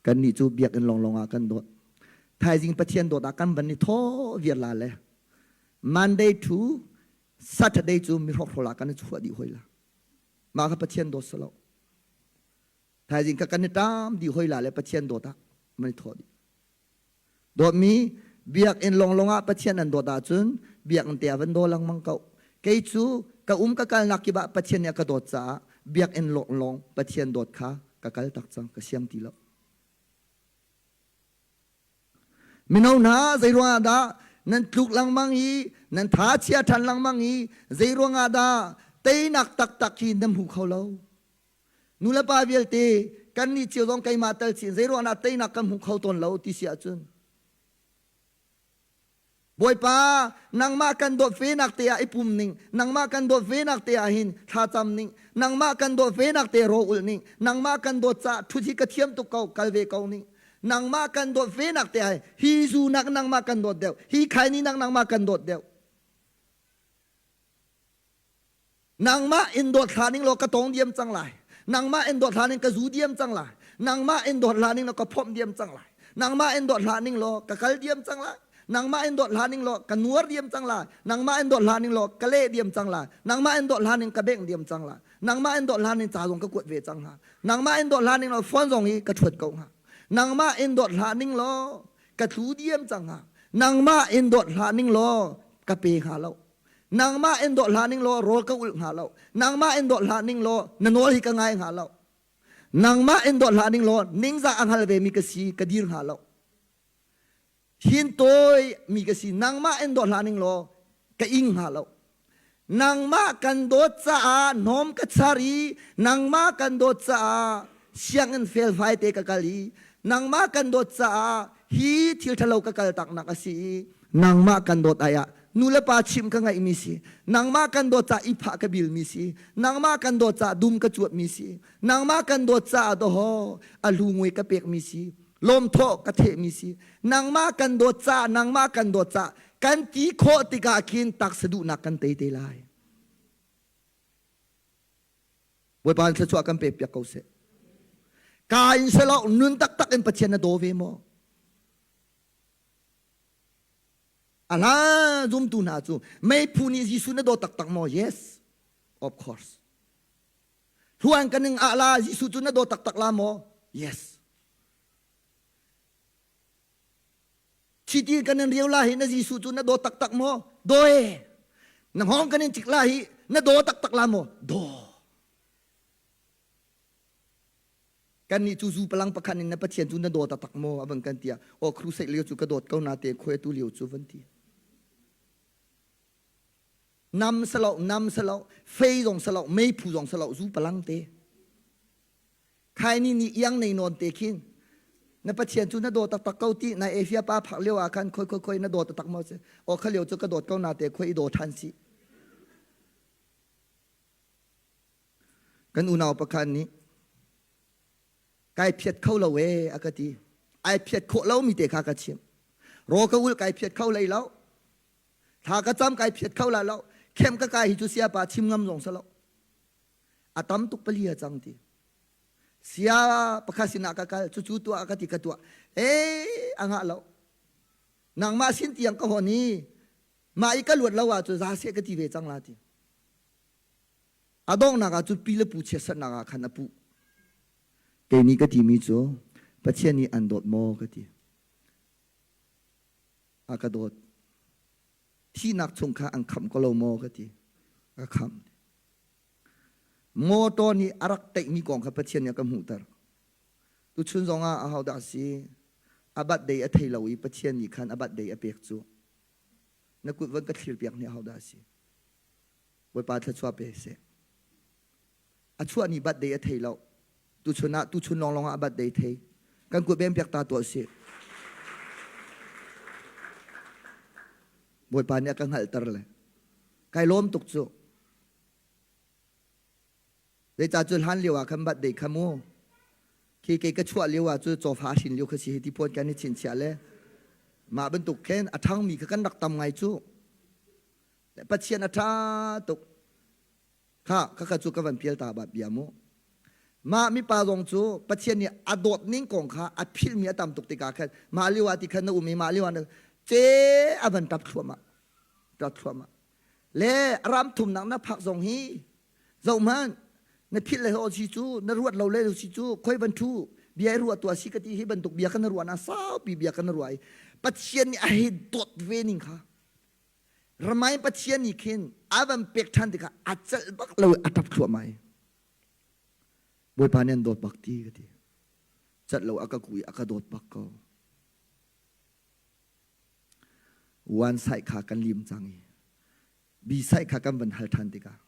Kannih cu biakinn lawnglawng ah kan dawt. Thaizing Pathian dawt ah kan van i thaw viar la le Monday to Saturday cu mi hrokhrawl ah kan i chuah dih hoi la. Mah kha Pathian dawt si lo. Thaizing ka kan i ṭam dih hoi la le Pathian dawt ah man i thawh dih. Dawtmi biakinn lawnglawng ah Pathian an dawt ahcun biakinn te ah van daw lengmang ko. Kei cu ka um ka kalnak kip ah Pathian nih a ka dawt caah biakinn lawnglawng Pathian dawt kha ka kal tak cang ka siang ti lo. Mino hna zei ruangah dah nan tluk lengmang i nan tha chia ṭhan lengmang i zei ruangah dah teinak taktak hi nan hmu kho lo? Nulepa vialte kannih cio zong keimah tal chin zeiruang dah teinak kan hmu kho tawn lo ti si ahcun Bawipa nangmah kan dawt ve nak te ah i pum ning nangmah kan dawt ve nak te ah hin thlacam ning nangmah kan dawt ve nak te ro ulh ning nangmah kan dawt ca thut hi ka thiam tuk ko kal ve ko ning nangmah kan dawt ve nak te ah hi zu nak nangmah kan dawt deuh hi khaini nak nangmah kan dawt deuh Nangmah in dawt hlah ning law ka tong diam cang lai. Nangmah in dawt hlah ning ka zu diam cang lai. Nangmah in dawt hlah ning law ka phomh diam cang lai. Nangmah in dawt hlah ning law ka kal diam cang lai. Nangmah in dawt hlah ning law ka nuar diam cang lai. Nangmah in dawt hlah ning law ka leh diam cang lai. Nangmah in dawt hlah ning ka bengh diam cang lai. Nangmah in dawt hlah ning ca zong ka kuat ve cang hnga. Nangmah in dawt hlah ning law phone zong hi ka ṭhuat ko hnga. Nangmah in dawt hlah ning law ka tlu diam cang hnga. Nangmah in dawt hlah ning law ka pe hnga lo. Nangmah in dawt hlah ning law rawl ka ulh hnga lo. Nangmah in dawt hlah ning law na nawl hi ka ngai hnga lo. Nangmah in dawt hlah ning law ningzah a hngal ve mi ka si ka dir hnga lo. Thin tawi mi ka si nangmah in dawt hlah ning law ka ing hnga lo. Nangmah kan dawt caah hnawm ka char i nangmah kan dawt caah sianginn felfai te ka kal i nangmah kan dawt caah hi thil ṭhalo ka kal taknak a si i nangmah kan dawt ai ah nu le pa chimh ka ngaihmi si nangmah kan dawt caah i phah ka bilmi si nangmah kan dawt caah dum ka cuatmi si nangmah kan dawt caah dawhaw a hlu ngui ka pekmi si lawmthawh ka thehmi si nangmah kan dawt caah nangmah kan dawt caah kan ti khawh tikah khin taksa duhnak kan tei te lai Bawipa thluachuah kan pek piak ko seh ka in selo nun taktak in Pathian na daw ve maw a hla zumtu hna cu meiphu nih Jesuh na daw taktak maw yes of course Hluan kan ning ah la Jesuh cu na daw taktak la maw? Yes. Chiti kan in riau la hi na Jesuh cu na daw taktak maw? Daw e. Na hngawng kan in cik la hi na daw taktak la maw? Daw. Kan nih cu zu palang pakhat in na Pathian cu na daw taktak maw? A van kan tiah. Aw crusade lio cu ka dawt ko na te khuai tu lio cu van ti. Nam salo, nam salo, fei zong salo, meiphu zong salo, zu palang te. Khaini nih iang nei nawn te khin na Pathian cu na daw taktak ko ti na Efia pa phak lio ah khan khoi khoi khoi na daw taktak maw si o kha lio cu ka dawt ko na te khoi i daw than si kan unau pakhat nih kai phiat kho lo e a ka ti ai phiat khawh lo mi te kha ka chim ro ka ul kai phiat kho lei lo Thla ka cam kai phiat kho la lo. Khem ka kai hi cu sia pa chim ngam zong salo. A tam tuk pali a cang ti. Sia pakhat sinah ka kal cucu tuah ka ti ka tuah. Eh a ngah lo. Nangmah sin tiang ka hon i mah i ka luat lo ah cu za seh ka ti ve cang la ti. A donghnak ah cu pi le pu chiatserhnak ah khan a puh. Kei nih ka timi cu Pathian nih an dawt maw ka ti. A ka dawt. Thihnak chung kha an khamh ko lo maw ka ti. A ka khamh. Motor nih a rak teihmi kong kha Pathian nih a ka hmuhter. Tuchun zongah ahodah si a birthday a thei lo i Pathian nih khan a birthday a pek cu. Na kut van ka thlir piak nih ahodah si. Bawipa thluachuah pe seh. A chuah ni birthday a thei lo. Tuchun ah tuchun lawnglawng ah a birthday thei. Kan kut bem piak ta tuah sih. Bawipa nih a ka hngalhter le kai lawm tuk cu. Zeicah cu hlan lio ah khan birthday kha mu khi kei ka chuah lio ah cu cawfa hrin lio kha si hi ti phone kan i chinchiah le mah bantuk khin a ṭhangmi kha kan rak tam ngai cu. Pathian a ṭha tuk. Kha khakha cu ka van pial ta ba bia mu. Mah mipa zong cu Pathian nih a dawt ning kong kha a philhmi a tam tuk tikah khan mah lio ah ti khan na um i mah lio ah na ce a van tap thluahmah tap thluahmah le ram thumnak na phak zong hi zohhmanh na philh le ho si cu na ruat lo le si cu khoi van thu bia i ruah tuah si ka ti hi bantuk bia kan ruah na saupi bia kan ruah i Pathian nih a hei dawt ve ning kha Ramai Pathian nih khin a van pek ṭhan tikah a celh bak lo i a ṭap thluahmah i Bawipa nih an dawt bak ti ka ti. Celh lo a ka ku i a ka dawt bak ko. Wan sai kha kan lim cang i bi sai kha kan van hal ṭhan tikah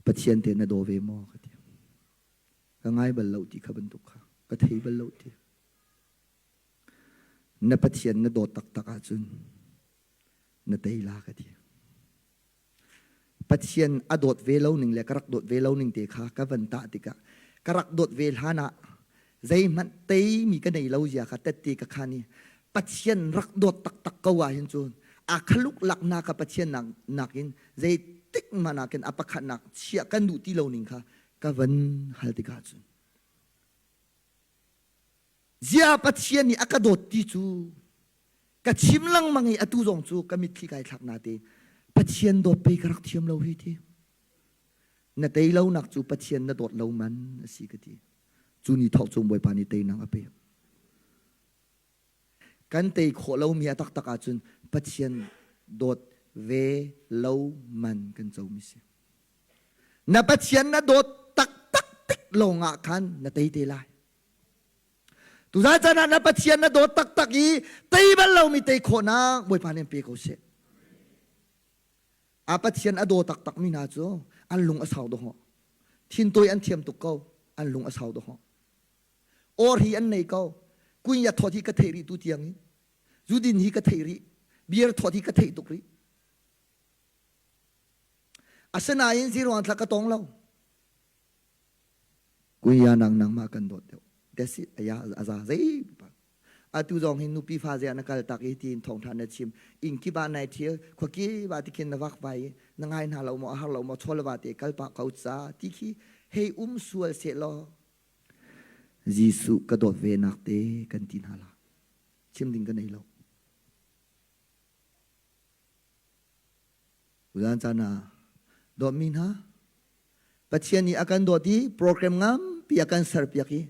Pathian te na daw ve maw ka ti. Ka ngai bal lo ti kha bantuk kha ka thei bal lo ti. Na Pathian na dawt taktak ahcun na tei la ka ti. Pathian a dawt ve lo ning le ka rak dawt ve lo ning te kha ka van tah tikah ka rak dawt ve hlan ah zeihmanh teimi ka nei lo zia kha tette ka khan i Pathian rak dawt taktak ko ah hin cun a khaluk laknak kha Pathian nak nakin zeitik hmanh ah khin a pakhatnak chiah kan duh ti lo ning kha ka van hal tikah cun Zia Pathian nih a ka dawt ti cu. Ka chim lengmang i atu zong cu ka mitthli kai thlak na te. Pathian dawt pei ka rak thiam lo hi ti. Na tei lo nak cu Pathian na dawt lo man a si ka ti. Cu ni thawk cung Bawipa nih teinak a pek. Kan tei khawh lomi a taktak ahcun Pathian dawt ve lo man kan comi si. Na Pathian na dawt taktak tik lawngah khan na tei te lai. Tuzan caan ah na Pathian na dawt taktak i tei bal lomi tei khawhnak Bawipa nih an pe ko seh. A Pathian a daw taktak mi hna cu an lung a sau dawh. Thintawi an thiam tuk ko, an lung a sau dawh. Or hi an nei ko. Kunya thawt hi ka theih rih tu tiang in. Zudin hi ka theih rih. Beer thawt hi ka theih tuk rih. Asinain ziruang thla ka tong lo. Kunya nang nangmah kan dawt deuh. That's it. Aya aza zei pa. Atu zong hin nupi fa zia na kal tak i tiin thawngtha na chim. Inn kip ah nai thial, khua kip ah tikhin na vak vai i na ngai hna lo maw a har lo maw chawl va te kal pah ko ca ti khi hei um sual seh law Jesuh ka dawt ve nak te kan ti hna la. Chim ding ka nei lo. Zan caan ah dawtmi hna Pathian nih a kan dawt i program ngampi a kan serpiak i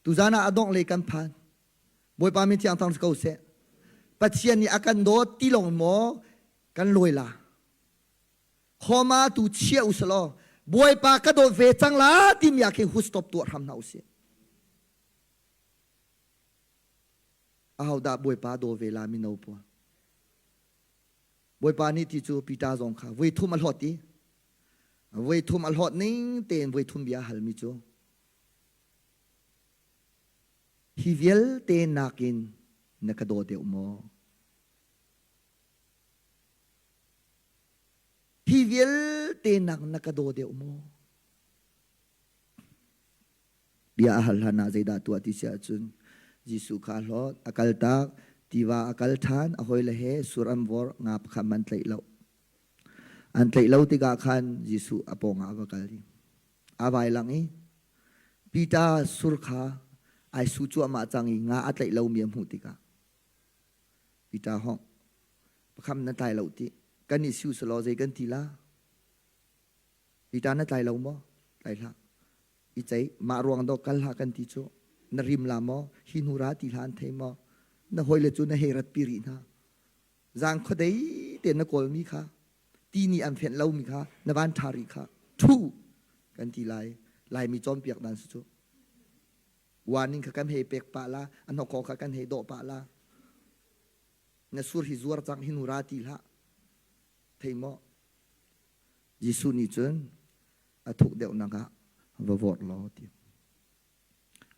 tuzan ah a dongh lei kan phan. Bawipa min thiang thang si ko seh. Pathian nih a kan dawt ti lawng maw kan lawi la. Khoma tu chia u selaw Bawipa ka dawt ve cang la timi ah khin stop tuah hram hna usih. Ahodah Bawipa daw ve la mino pawl. Bawipa nih ti cu Peter zong kha voi thum a hlawt i voi thum a hlawt ning tein voi thum bia halmi cu hi vialte nakin na ka daw deuh maw? Hi vialte nak na ka daw deuh maw? Bia a hal hlan ah zeidah tuah ti si ahcun Jesuh kha a hlawt, a kaltak, tiva a kal ṭhan, a hawile he sur an vor, nga pakhat man tlaih lo. An tlaih lo tikah khan Jesuh a pawngah a va kal i a vai lang i Peter sur kha ai su cuahmah cang i nga a tlaih lomi a hmuh tikah Peter hong pakham na tlai lo ti kan i siu selaw zei kan ti la Peter na tlai lo maw tlai hlah i ceih mah ruang dawh kal hlah kan ti cu na rim la maw hi hnu ra ti hlah an thei maw na hawile cu na hei rat pi rih hna zang khuadei te na kawlmi kha ti nih an fenh lomi kha na van ṭha rih kha ṭhu kan ti lai laimi cawnpiak dan si cu warning kha kan hei pek pah la a hnokhaw kha kan hei dawh pah la na sur hi zuar cang hi nu ra ti hlah thei maw Jesuh nih cun a thuk deuhnak ah va vorh law ti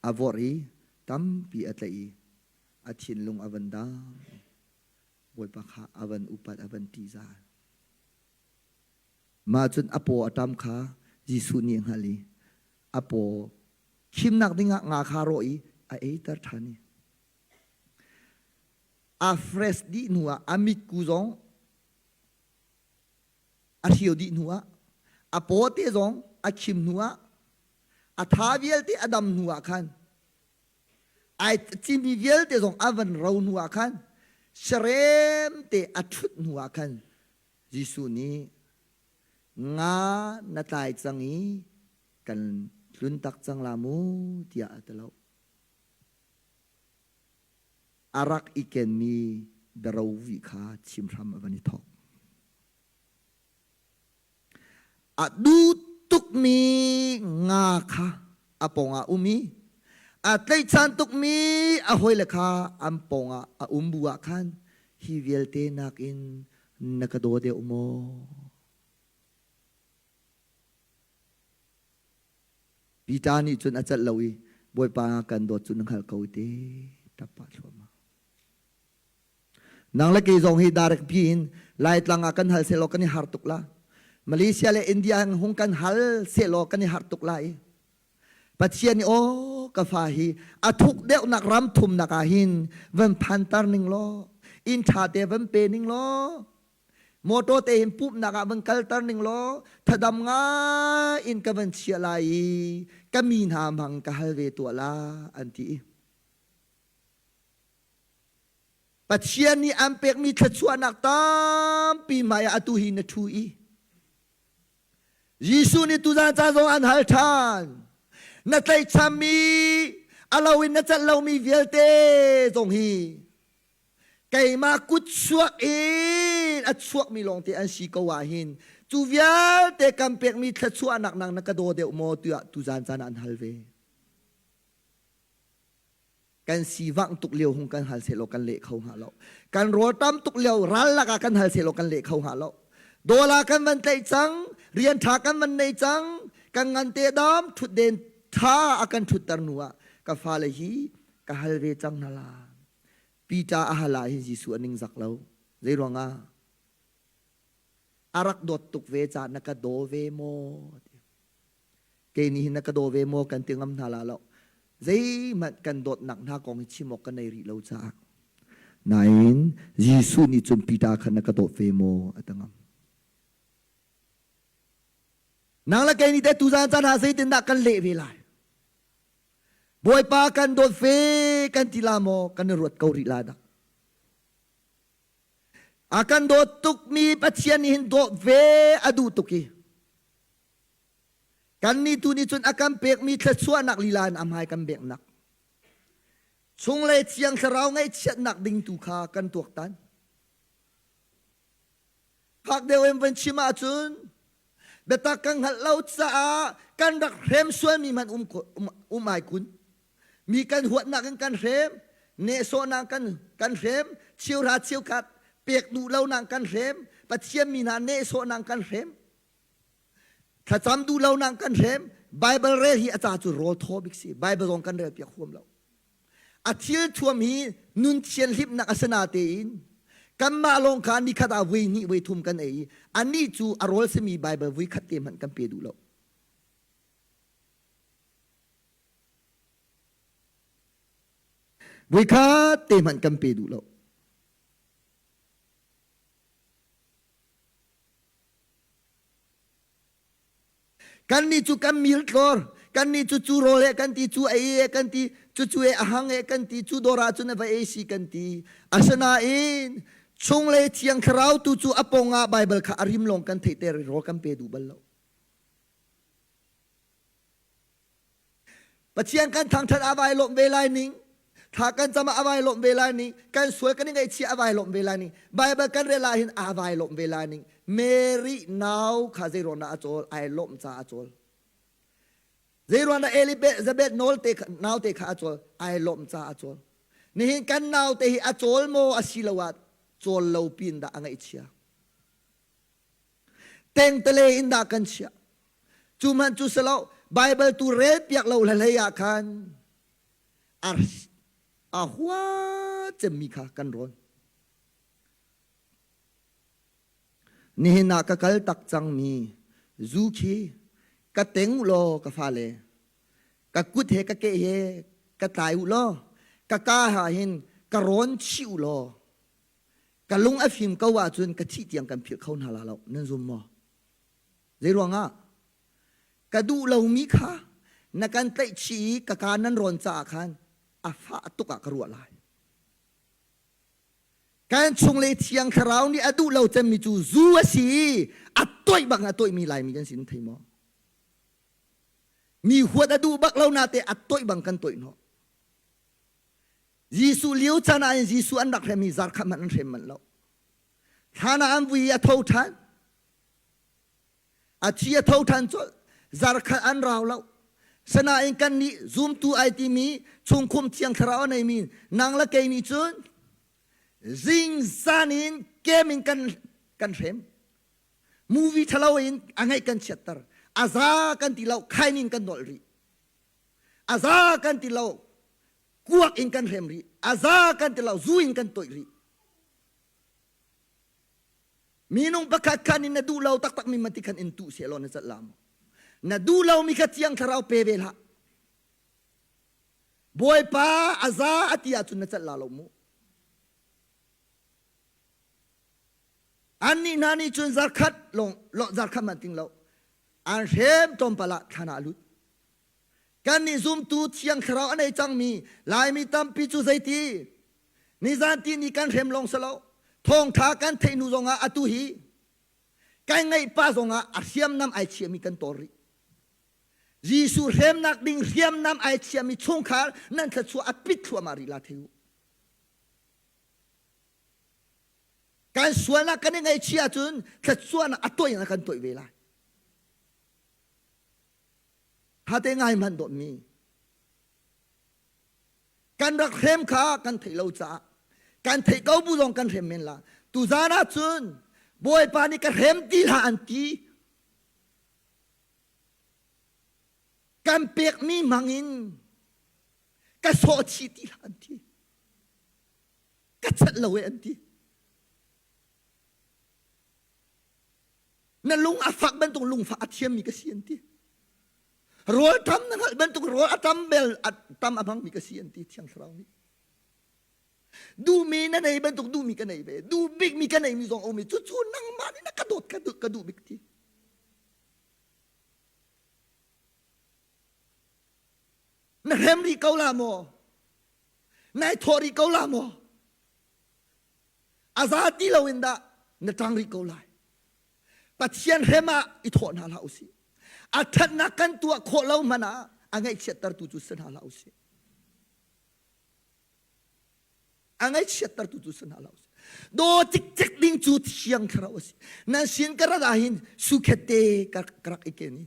a vorh i tampi a tlaih i a thinlung a van dam Bawipa kha a van upat a van ṭihzah Mah cun a paw a ṭam kha Jesuh nih a hngalh i a paw khimnak dingah nga kha rawh i a eiter ṭhan i a fresh dih hnuah a mitku zong a hrio dih hnuah a paw te zong a khim hnuah a tha vialte a dam hnuah khan ai cimi vialte zong a van ro hnuah khan serem te a ṭhut hnuah khan Jesuh nih nga na tlai cang i kan tlun tak cang la mu tiah a ti lo. A rak i kenmi biarovi kha chim hram a van i thawk. A duh tukmi nga kha a pawngah um i a tlaihchan tukmi a hawile kha an pawngah a um bu ah khan hi vialte nakin na ka daw deuh maw? Peter nih cun a celh lo i Bawipa kan dawt cu na hngalh ko te ṭap pah thluahmah. Nang le kei zong hi direct pi in Laitlang ah kan hal sehlaw kan i har tuk la. Malaysia le India hung kan hal sehlaw kan i har tuk lai. Pathian nih aw ka fa hi a thuk deuhnak ram thumnak ah hin van phantar ning law inn ṭha te van pe ning law motor te hin pumhnak ah van kalter ning law thadam ngai in ka van chiah lai i ka mi hna hmang ka hal ve tuah la an ti. Pathian nih an pekmi thluachuahnak tampi hmai ah atu hi na ṭhu i Jesuh nih tuzan ca zong an hal ṭhan. Na tlaihchammi a lo in na celh lomi vialte zong hi keimah kut chuak in a chuakmi lawngte an si ko ah hin cu vialte kan pekmi thluachuahnak nang na ka daw deuh maw tiah tuzan caan ah an hal ve. Kan sivangh tuk lio hung kan hal sehlaw kan leh kho hnga lo. Kan rawltam tuk lio ral lakah kan hal sehlaw kan leh kho hnga lo. Dawla kan van tlaih cang, rian ṭha kan van nei cang, kan ngan te dam ṭhutden ṭha a kan ṭhutter hnu ah ka fale hi ka hal ve cang hna la. Peter a hal ah hin Jesuh a ningzak lo. Zei ruangah? A rak dawt tuk ve caah na ka daw ve maw? Kei nih hin na ka daw ve maw kan ti ngam hna la lo. Zeihmanh kan dawtnak hna kong hi chim awk ka nei rih lo caah. Nain Jesuh nih cun Peter kha na ka dawt ve maw a ti ngam. Nang le kei nih teh tuzaan caan ah zeitindah kan leh ve lai? Bawipa kan dawt ve kan ti la maw kan i ruat ko rih la dah? A kan dawt tukmi Pathian nih hin dawt ve a duh tuk i Kannih tu nih cun a kan pekmi thluachuahnak lila in a hmai kan beknak. Chunglei Thiang Thlarau ngaihchiatnak ding tu kha kan tuaktan. Fak deuh in van chim ahcun biatak kan hngalh lo caah kan rak hrem sualmi hmanh um, um, um ai kun. Mi kan huatnak in kan hrem, nehsawhnak kan, kan hrem, cheuhra cheukhat pek duh lonak kan hrem, Pathian mi hna nehsawhnak kan hrem. Thlacam duh lo nak kan hrem. Bible rel hi a ca cu rawl thaw bik si. Bible zong kan rel piak huam lo. A thil thuam hi nun thianhlimnak a si natein kanmah lawng kha nikhat ah voi hnih voi thum kan ei i anih cu a rawl simi Bible vui khat te hmanh kan pe duh lo. Voi khat te hmanh kan pe duh lo. Kannih cu kan mirtlawr, kannih cu cu rawl he kan ti, cu ei he kan ti, cucu he a hang he kan ti, cu dawr ah cun a va ei si kan ti. Asinain chunglei Thiang Thlarau tu cu a pong ah Baibal kha a rim lawng kan theihter i rawl kan pe duh bal lo. Pathian kan thangṭhat a vai lawmh ve lai ning, thla kan cam ah a vai lawmh ve lai ning, kan sual kan i ngaihchih a vai lawmh ve lai ning, Baibal kan rel ah hin a vai lawmh ve lai ning. Mary nau kha zei ruang dah a cawl? Ai lawmh caah a cawl. Zei ruang dah Elizabeth nawl te naute kha a cawl? Ai lawmh caah a cawl. Nihin kan naute hi a cawl maw asiloah cawl lo pin dah a ngaihchia? Tengtale in dah kan chiah? Cu hmanh cu si lo, Baibal tu rel piak lo hlei ah khan a, a hua cemmi kha kan rawn. Nihin ah ka kal tak cangmi zu khi ka teng u law ka fale, ka kut he ka ke he ka tlai u law, ka ka ha hin ka rawn chih u law, ka lung a fim ko ahcun ka thih tiang kan philh kho hna la lo. Nan zum maw? Zeiruangah? Ka duh lomi kha na kan tlaihchih i ka kaa nan rawn caah khan a fah tuk ah ka ruah lai. Kan chung le Thiang Thlarau nih a duh lo cemmi cu zu a si i a toih bak a toihmi Laimi kan si nan thei maw? Mi huat a duh bak lo nate a toih bang kan toih hnawh. Jesuh lio chan ah in Jesuh an rak hrem hi zarkhat hmanh an hrem manh lo. Thlan ah an vui i a tho ṭhan. A thi a tho ṭhan colh. Zarkhat an rau lo. Sanain kan nih zumtu ai timi chungkhum thiang thlarau a neimi nang le kei nih cun zingzan in kem in kan kan hrem. Movie ṭhalo in a ngaih kan chiatter. A za kan ti lo, khain in kan nolh rih. A za kan ti lo, kuak in kan hrem rih. A za kan ti lo, zu in kan toih rih. Minung pakhat khan in na duh lo taktak mi mati khan in tuh seh law na cat la maw? Na duh lomi kha Thiang Thlarau pe ve hlah. Bawipa a za a ti ahcun na cat la lo mu. Annih hna nih cun zarkhat lawng zarkhat man ting lo. An hrem tlawmpal ah thlan ah a lut. Kannih zumtu Thiang Thlarau a nei cangmi Laimi tampi cu zeiti? Nizan ti ni kan hrem lawng si lo. Thawngtha kan theih hnu zongah atu hi kan ngeih pa zongah a hriamnam ai chiami kan tor rih. Jesuh hremnak ding hriamnam ai chiami chungkhar nan thluachuah a pit thluahmah rih la thei u. Kan sualnak kan i ngaihchih ahcun thluachuahnak a toih in a kan toih ve lai. Hate ngai hmanh dawtmi. Kan rak hrem kha kan theih lo caah kan theih ko bu zong kan hrem men la. Tuzaan ah cun Bawipa nih ka hrem ti hlah an ti. Kan pekmi hmangin ka sawh chih ti hlah an ti. Ka chelh lo e an ti. Na lung a fak bantuk lungfak a thiammi ka si an ti. Rawl tam na hngalh bantuk rawl a tam bel a tam a hmangmi ka si an ti Thiang Thlarau nih. Duhmi na nei bantuk duhmi ka nei ve. Duh bikmi ka neimi zong a um i cucu nangmah nih na ka dawt ka duh, ka duh bik ti. Na hrem rih ko la maw? Nai thawh rih ko la maw? A za ti loin dah na ṭang rih ko lai. Pathian hrem ah i thawh hna hlah usih. A ṭhatnak kan tuah khawh lo hmanh ah a ngaihchiattertu cu si hna hlah usih. A ngaihchiattertu cu si hna hlah usih. Daw cikcek ding cu Thiang Thlarau a si. Nan sin ka rat ahhin sukhet te ka rak i ken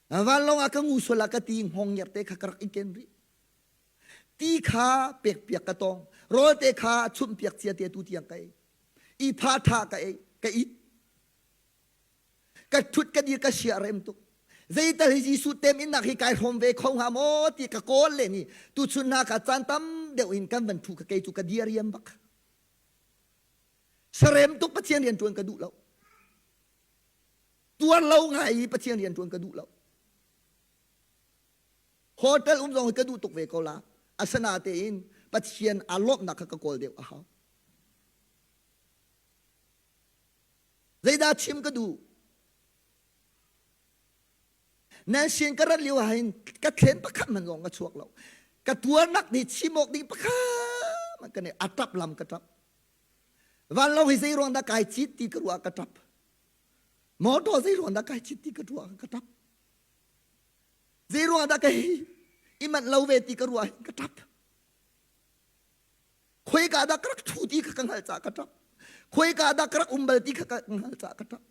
i vanlawng ah ka ngu sual ah ka ti hngawng ngiar te kha ka rak i ken rih. Ti kha pekpiak ka tong. Rawl te kha chumhpiak cia te tu tiang ka ei. I pha tha ka ei, ka it. Ka thut ka dir ka sia rem tuk. Zeital hi Jesuh tem innak hi kai hrawm ve kho hnga maw ti ka kawl le ni tuchun hna kha caan tam deuh in kan van thu ka kei cu ka dir riam bak. Sarem tuk Pathian rian tuan ka duh lo. Tuar lo ngai i Pathian rian tuan ka duh lo. Hotel um zong hi ka duh tuk ve ko la. Asinatein Pathian aa lawmhnak kha ka kawl deuh a hau. Zeidah chim ka duh? Nan sin ka rat lio ah hin ka thlen pakhat hmanh zong ka chuak lo. Ka tuarnak nih chim awk ding pakhat hmanh ka nei. A ṭap lam ka ṭap. Vanlawng hi zei ruang dah kai cit ti ka ruah ka ṭap. Motor zei ruang dah kai cit ti ka ruah ka ṭap. Zei ruang dah ka hi i manh lo ve ti ka ruah hin ka ṭap. Khuaika dah ka rak ṭhu ti kha ka hngalh caah ka ṭap. Khuaika dah ka rak um bal ti kha ka hngalh caah ka ṭap.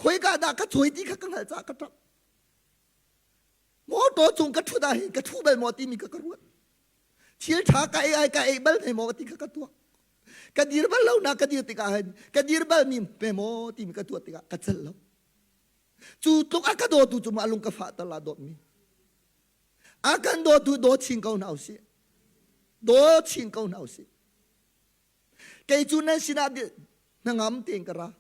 Khuaika dah ka cawi ti kha ka hngalh caah ka ṭap. Motor cung ka ṭhut ah hin ka ṭhu bal maw timi kha ka ruat. Thil ṭha ka ei ai ka ei bal hme maw ti kha ka tuak. Ka dir bal lo na ka dir tikah hin ka dir bal mi hme maw timi ka tuak tikah ka celh lo. Cu tluk a ka dawtu cu mah lung ka fah tal ah dawtmi. A kan dawtu daw chin ko hna usih. Daw chin ko hna usih. Kei cu nan sinah hnangam tein ka ra.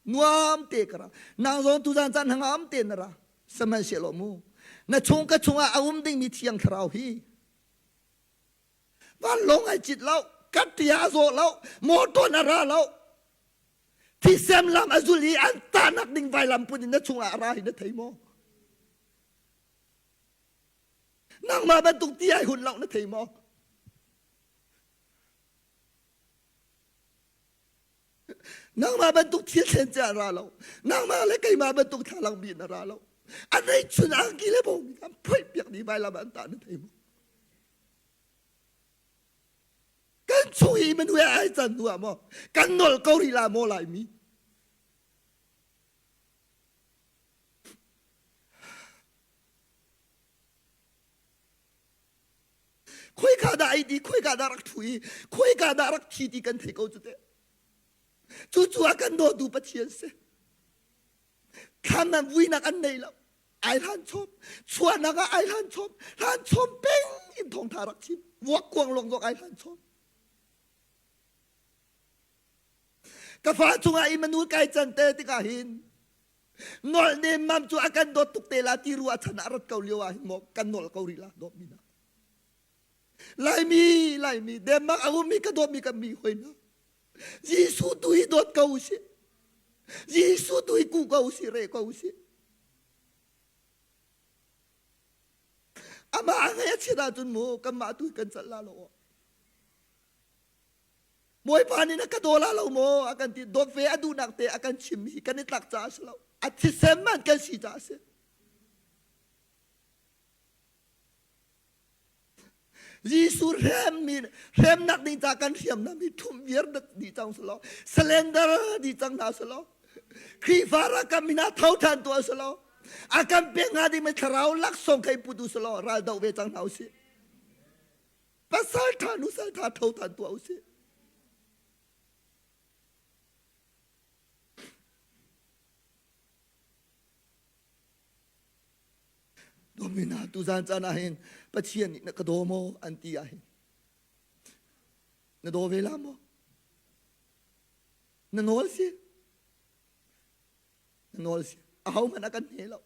Nuam te ka ra. Nang zong tuzan caan hnangam tein na ra. Sihmanhsehlaw mu, na chung ka chungah a um dingmi Thiang Thlarau hi vanlawng ai cit lo, ka tia a zawh lo, motor na ra lo, Thisem lam a zul i an tahnak ding vailam pun in na chungah a ra hi na thei maw? Nangmah bantuk ti ai hun lo na thei maw? Nangmah bantuk thil thlen ci a ra lo. Nangmah le keimah bantuk thlalang bi na ra lo. A nei chun angki le bawmi an phoih piak ni vailam an tah na thei maw? Kan chung i Emmanuel ai can hnu ah maw kan nol ko rih la maw Laimi? Khoika dah ai ti, khoika dah rak thu i, khoika dah rak thi ti kan thei ko cu teh. Cucu a kan dawtu Pathian si. Thlam nan vuinak an nei lo. Ai hlan chom, chuahnak ah ai hlan chom, hlan chom peng in thawngtha rak chim. Vuak kuang lawng zong ai hlan chom. Ka fa cungah Emmanuel kai can te tikah hin nolh nemmam cu a kan dawt tuk te la ti ruah chan ah rat ko lio ah hin maw kan nolh ko rih la dawtmi hna. Laimi, Laimi, Denmark a ummi ka dawtmi kan mi hoi hna. Jesuh tu hi dawt ko usih. Jesuh tu hi kuh ko usih, re ko usih. Amah a ngei a chiat ahcun mu kanmah tu hi kan calh la lo. Bawipa nih na ka daw la lo maw a kan ti dawt ve a duhnak te a kan chim hi kan i tlak caah a si lo a thisen man kan si caah a si Jesuh hremmi hremnak ding ca kan hriamnam hi ṭhumh viar dih cang selaw surrender dih cang hna selaw Khrihfa rakam hna tho ṭhan tuah selaw a kan pek hnga dingmi thlarau laksawng kha i put u selaw ral doh ve cang hna usih pasal ṭha nusal ṭha tho ṭhan tuah usih Domina tuzan caan ah hin Pathian nih na ka daw maw an ti ah hin na daw ve la maw? Na nawl si. Na nawl si. Ahohmanh a kan hne lo.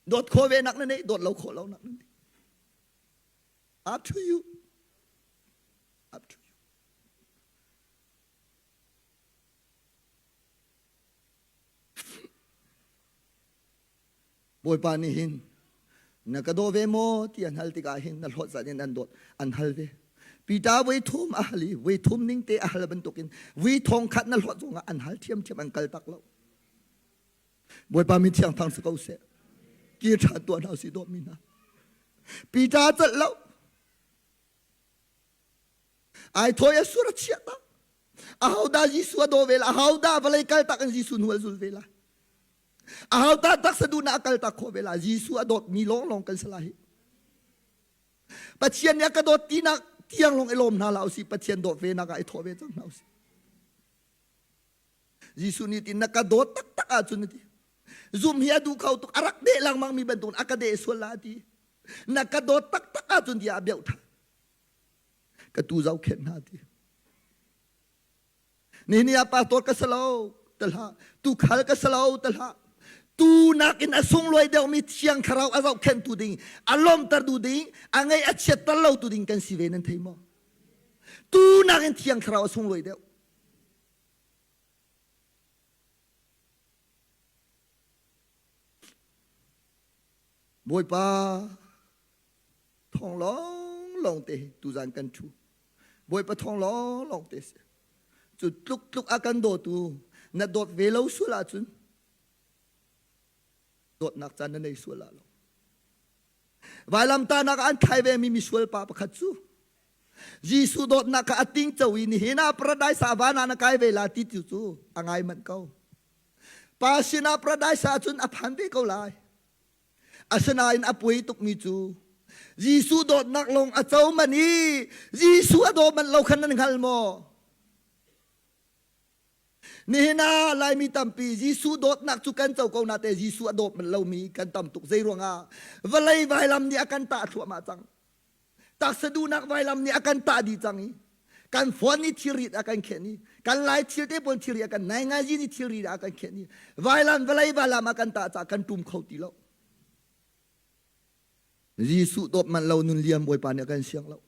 Dawt khawh ve nak na nei, dawt lo khawh lo nak na nei. Up to you. Up to you. Bawipa nih hin na ka daw ve maw ti an hal tikah hin na hlawt zat in an dawt an hal ve. Peter voi thum a hal i voi thum ning te a hal bantukin vui thong khat na hlawt zongah an hal thiamthiam an kal tak lo. Bawipa mi thiang thang si ko seh. Kir ṭhan tuah hna usih dawtmi hna. Peter celh lo. Ai thawi a sur a chiah ta. Ahodah Jesuh a daw ve la? Ahodah vawlei kal tak in Jesuh hnu a zul ve la? Ahodah taksa duhnak a kal tak khawh ve la? Jesuh a dawtmi lawnglawng kan si lai. Pathian nih a ka dawt tinak tiang lawng i lawm hna la usih. Pathian dawt ve nak ah i thawh ve cang hna usih. Jesuh nih tin na ka dawt taktak ahcun a ti. Zum hi a duh kho tuk a rak deh lengmang mi bantuk a ka deh sual la a ti. Na ka dawt taktak ahcun tiah a beuh ṭhan. Ka tu zohkhenh hna ti. Nihin ah pastor ka si lo ti hlah, tukhal ka si lo ti hlah. Tu nakin a sunglawi deuhmi thiang thlarau a zohkhenhtu ding, a lawmtertu ding, a ngaih a chiatter lo tu ding kan si ve nan thei maw? Tu nakin thiang thlarau a sunglawi deuh. Bawipa thawng lawnglawng te tuzan kan ṭhu. Bawipa thawng lawnglawng te si. Cu tluk tluk a kan dawtu na dawt ve lo sual ahcun dawtnak caan na nei sual ah lo. Vailamtahnak ah an thlai ve mi misual pa pakhat cu Jesuh dawtnak kha a tingco i nihin ah paradise ah van ah na kai ve la ti tu cu a ngai manh ko. Pa sinah paradise ah cun a phan ve ko lai. Asinain a puai tukmi cu Jesuh dawtnak lawng a co man i Jesuh a daw manh lo khan nan hngal maw? Nihin ah Laimi tampi Jesuh dawtnak cu kan co ko na te Jesuh a dawt manh lomi kan tam tuk. Zei ruangah? Vawlei vailam nih a kan tah thluahmah cang. Taksa duhnak vailam nih a kan tah dih cang i kan phone nih thilri a kan khen i kan lai thil te pawl thilri a kan nai ngai nih thilri a kan khen i vailam vawlei vailam a kan tah caah kan tum kho ti lo. Jesuh dawt manh lo nun liam Bawipa nih a kan siang lo.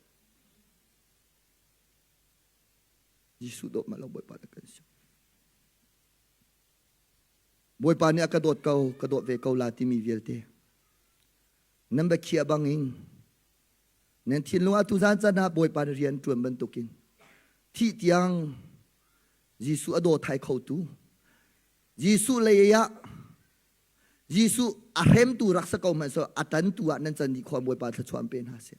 Jesuh dawt manh lo Bawipa nih a kan siang. Bawipa nih a ka dawt ko, ka dawt ve ko la timi vialte. Nan biakhiah bangin nan thinlung ah tuzan caan ah Bawipa na rian ṭuan bantukin thih tiang Jesuh a daw thai khotu Jesuh lei ah Jesuh a hremtu rak si ko hmanh seh a ṭantu ah nan can dih khawh Bawipa thluachuah an pe hna seh.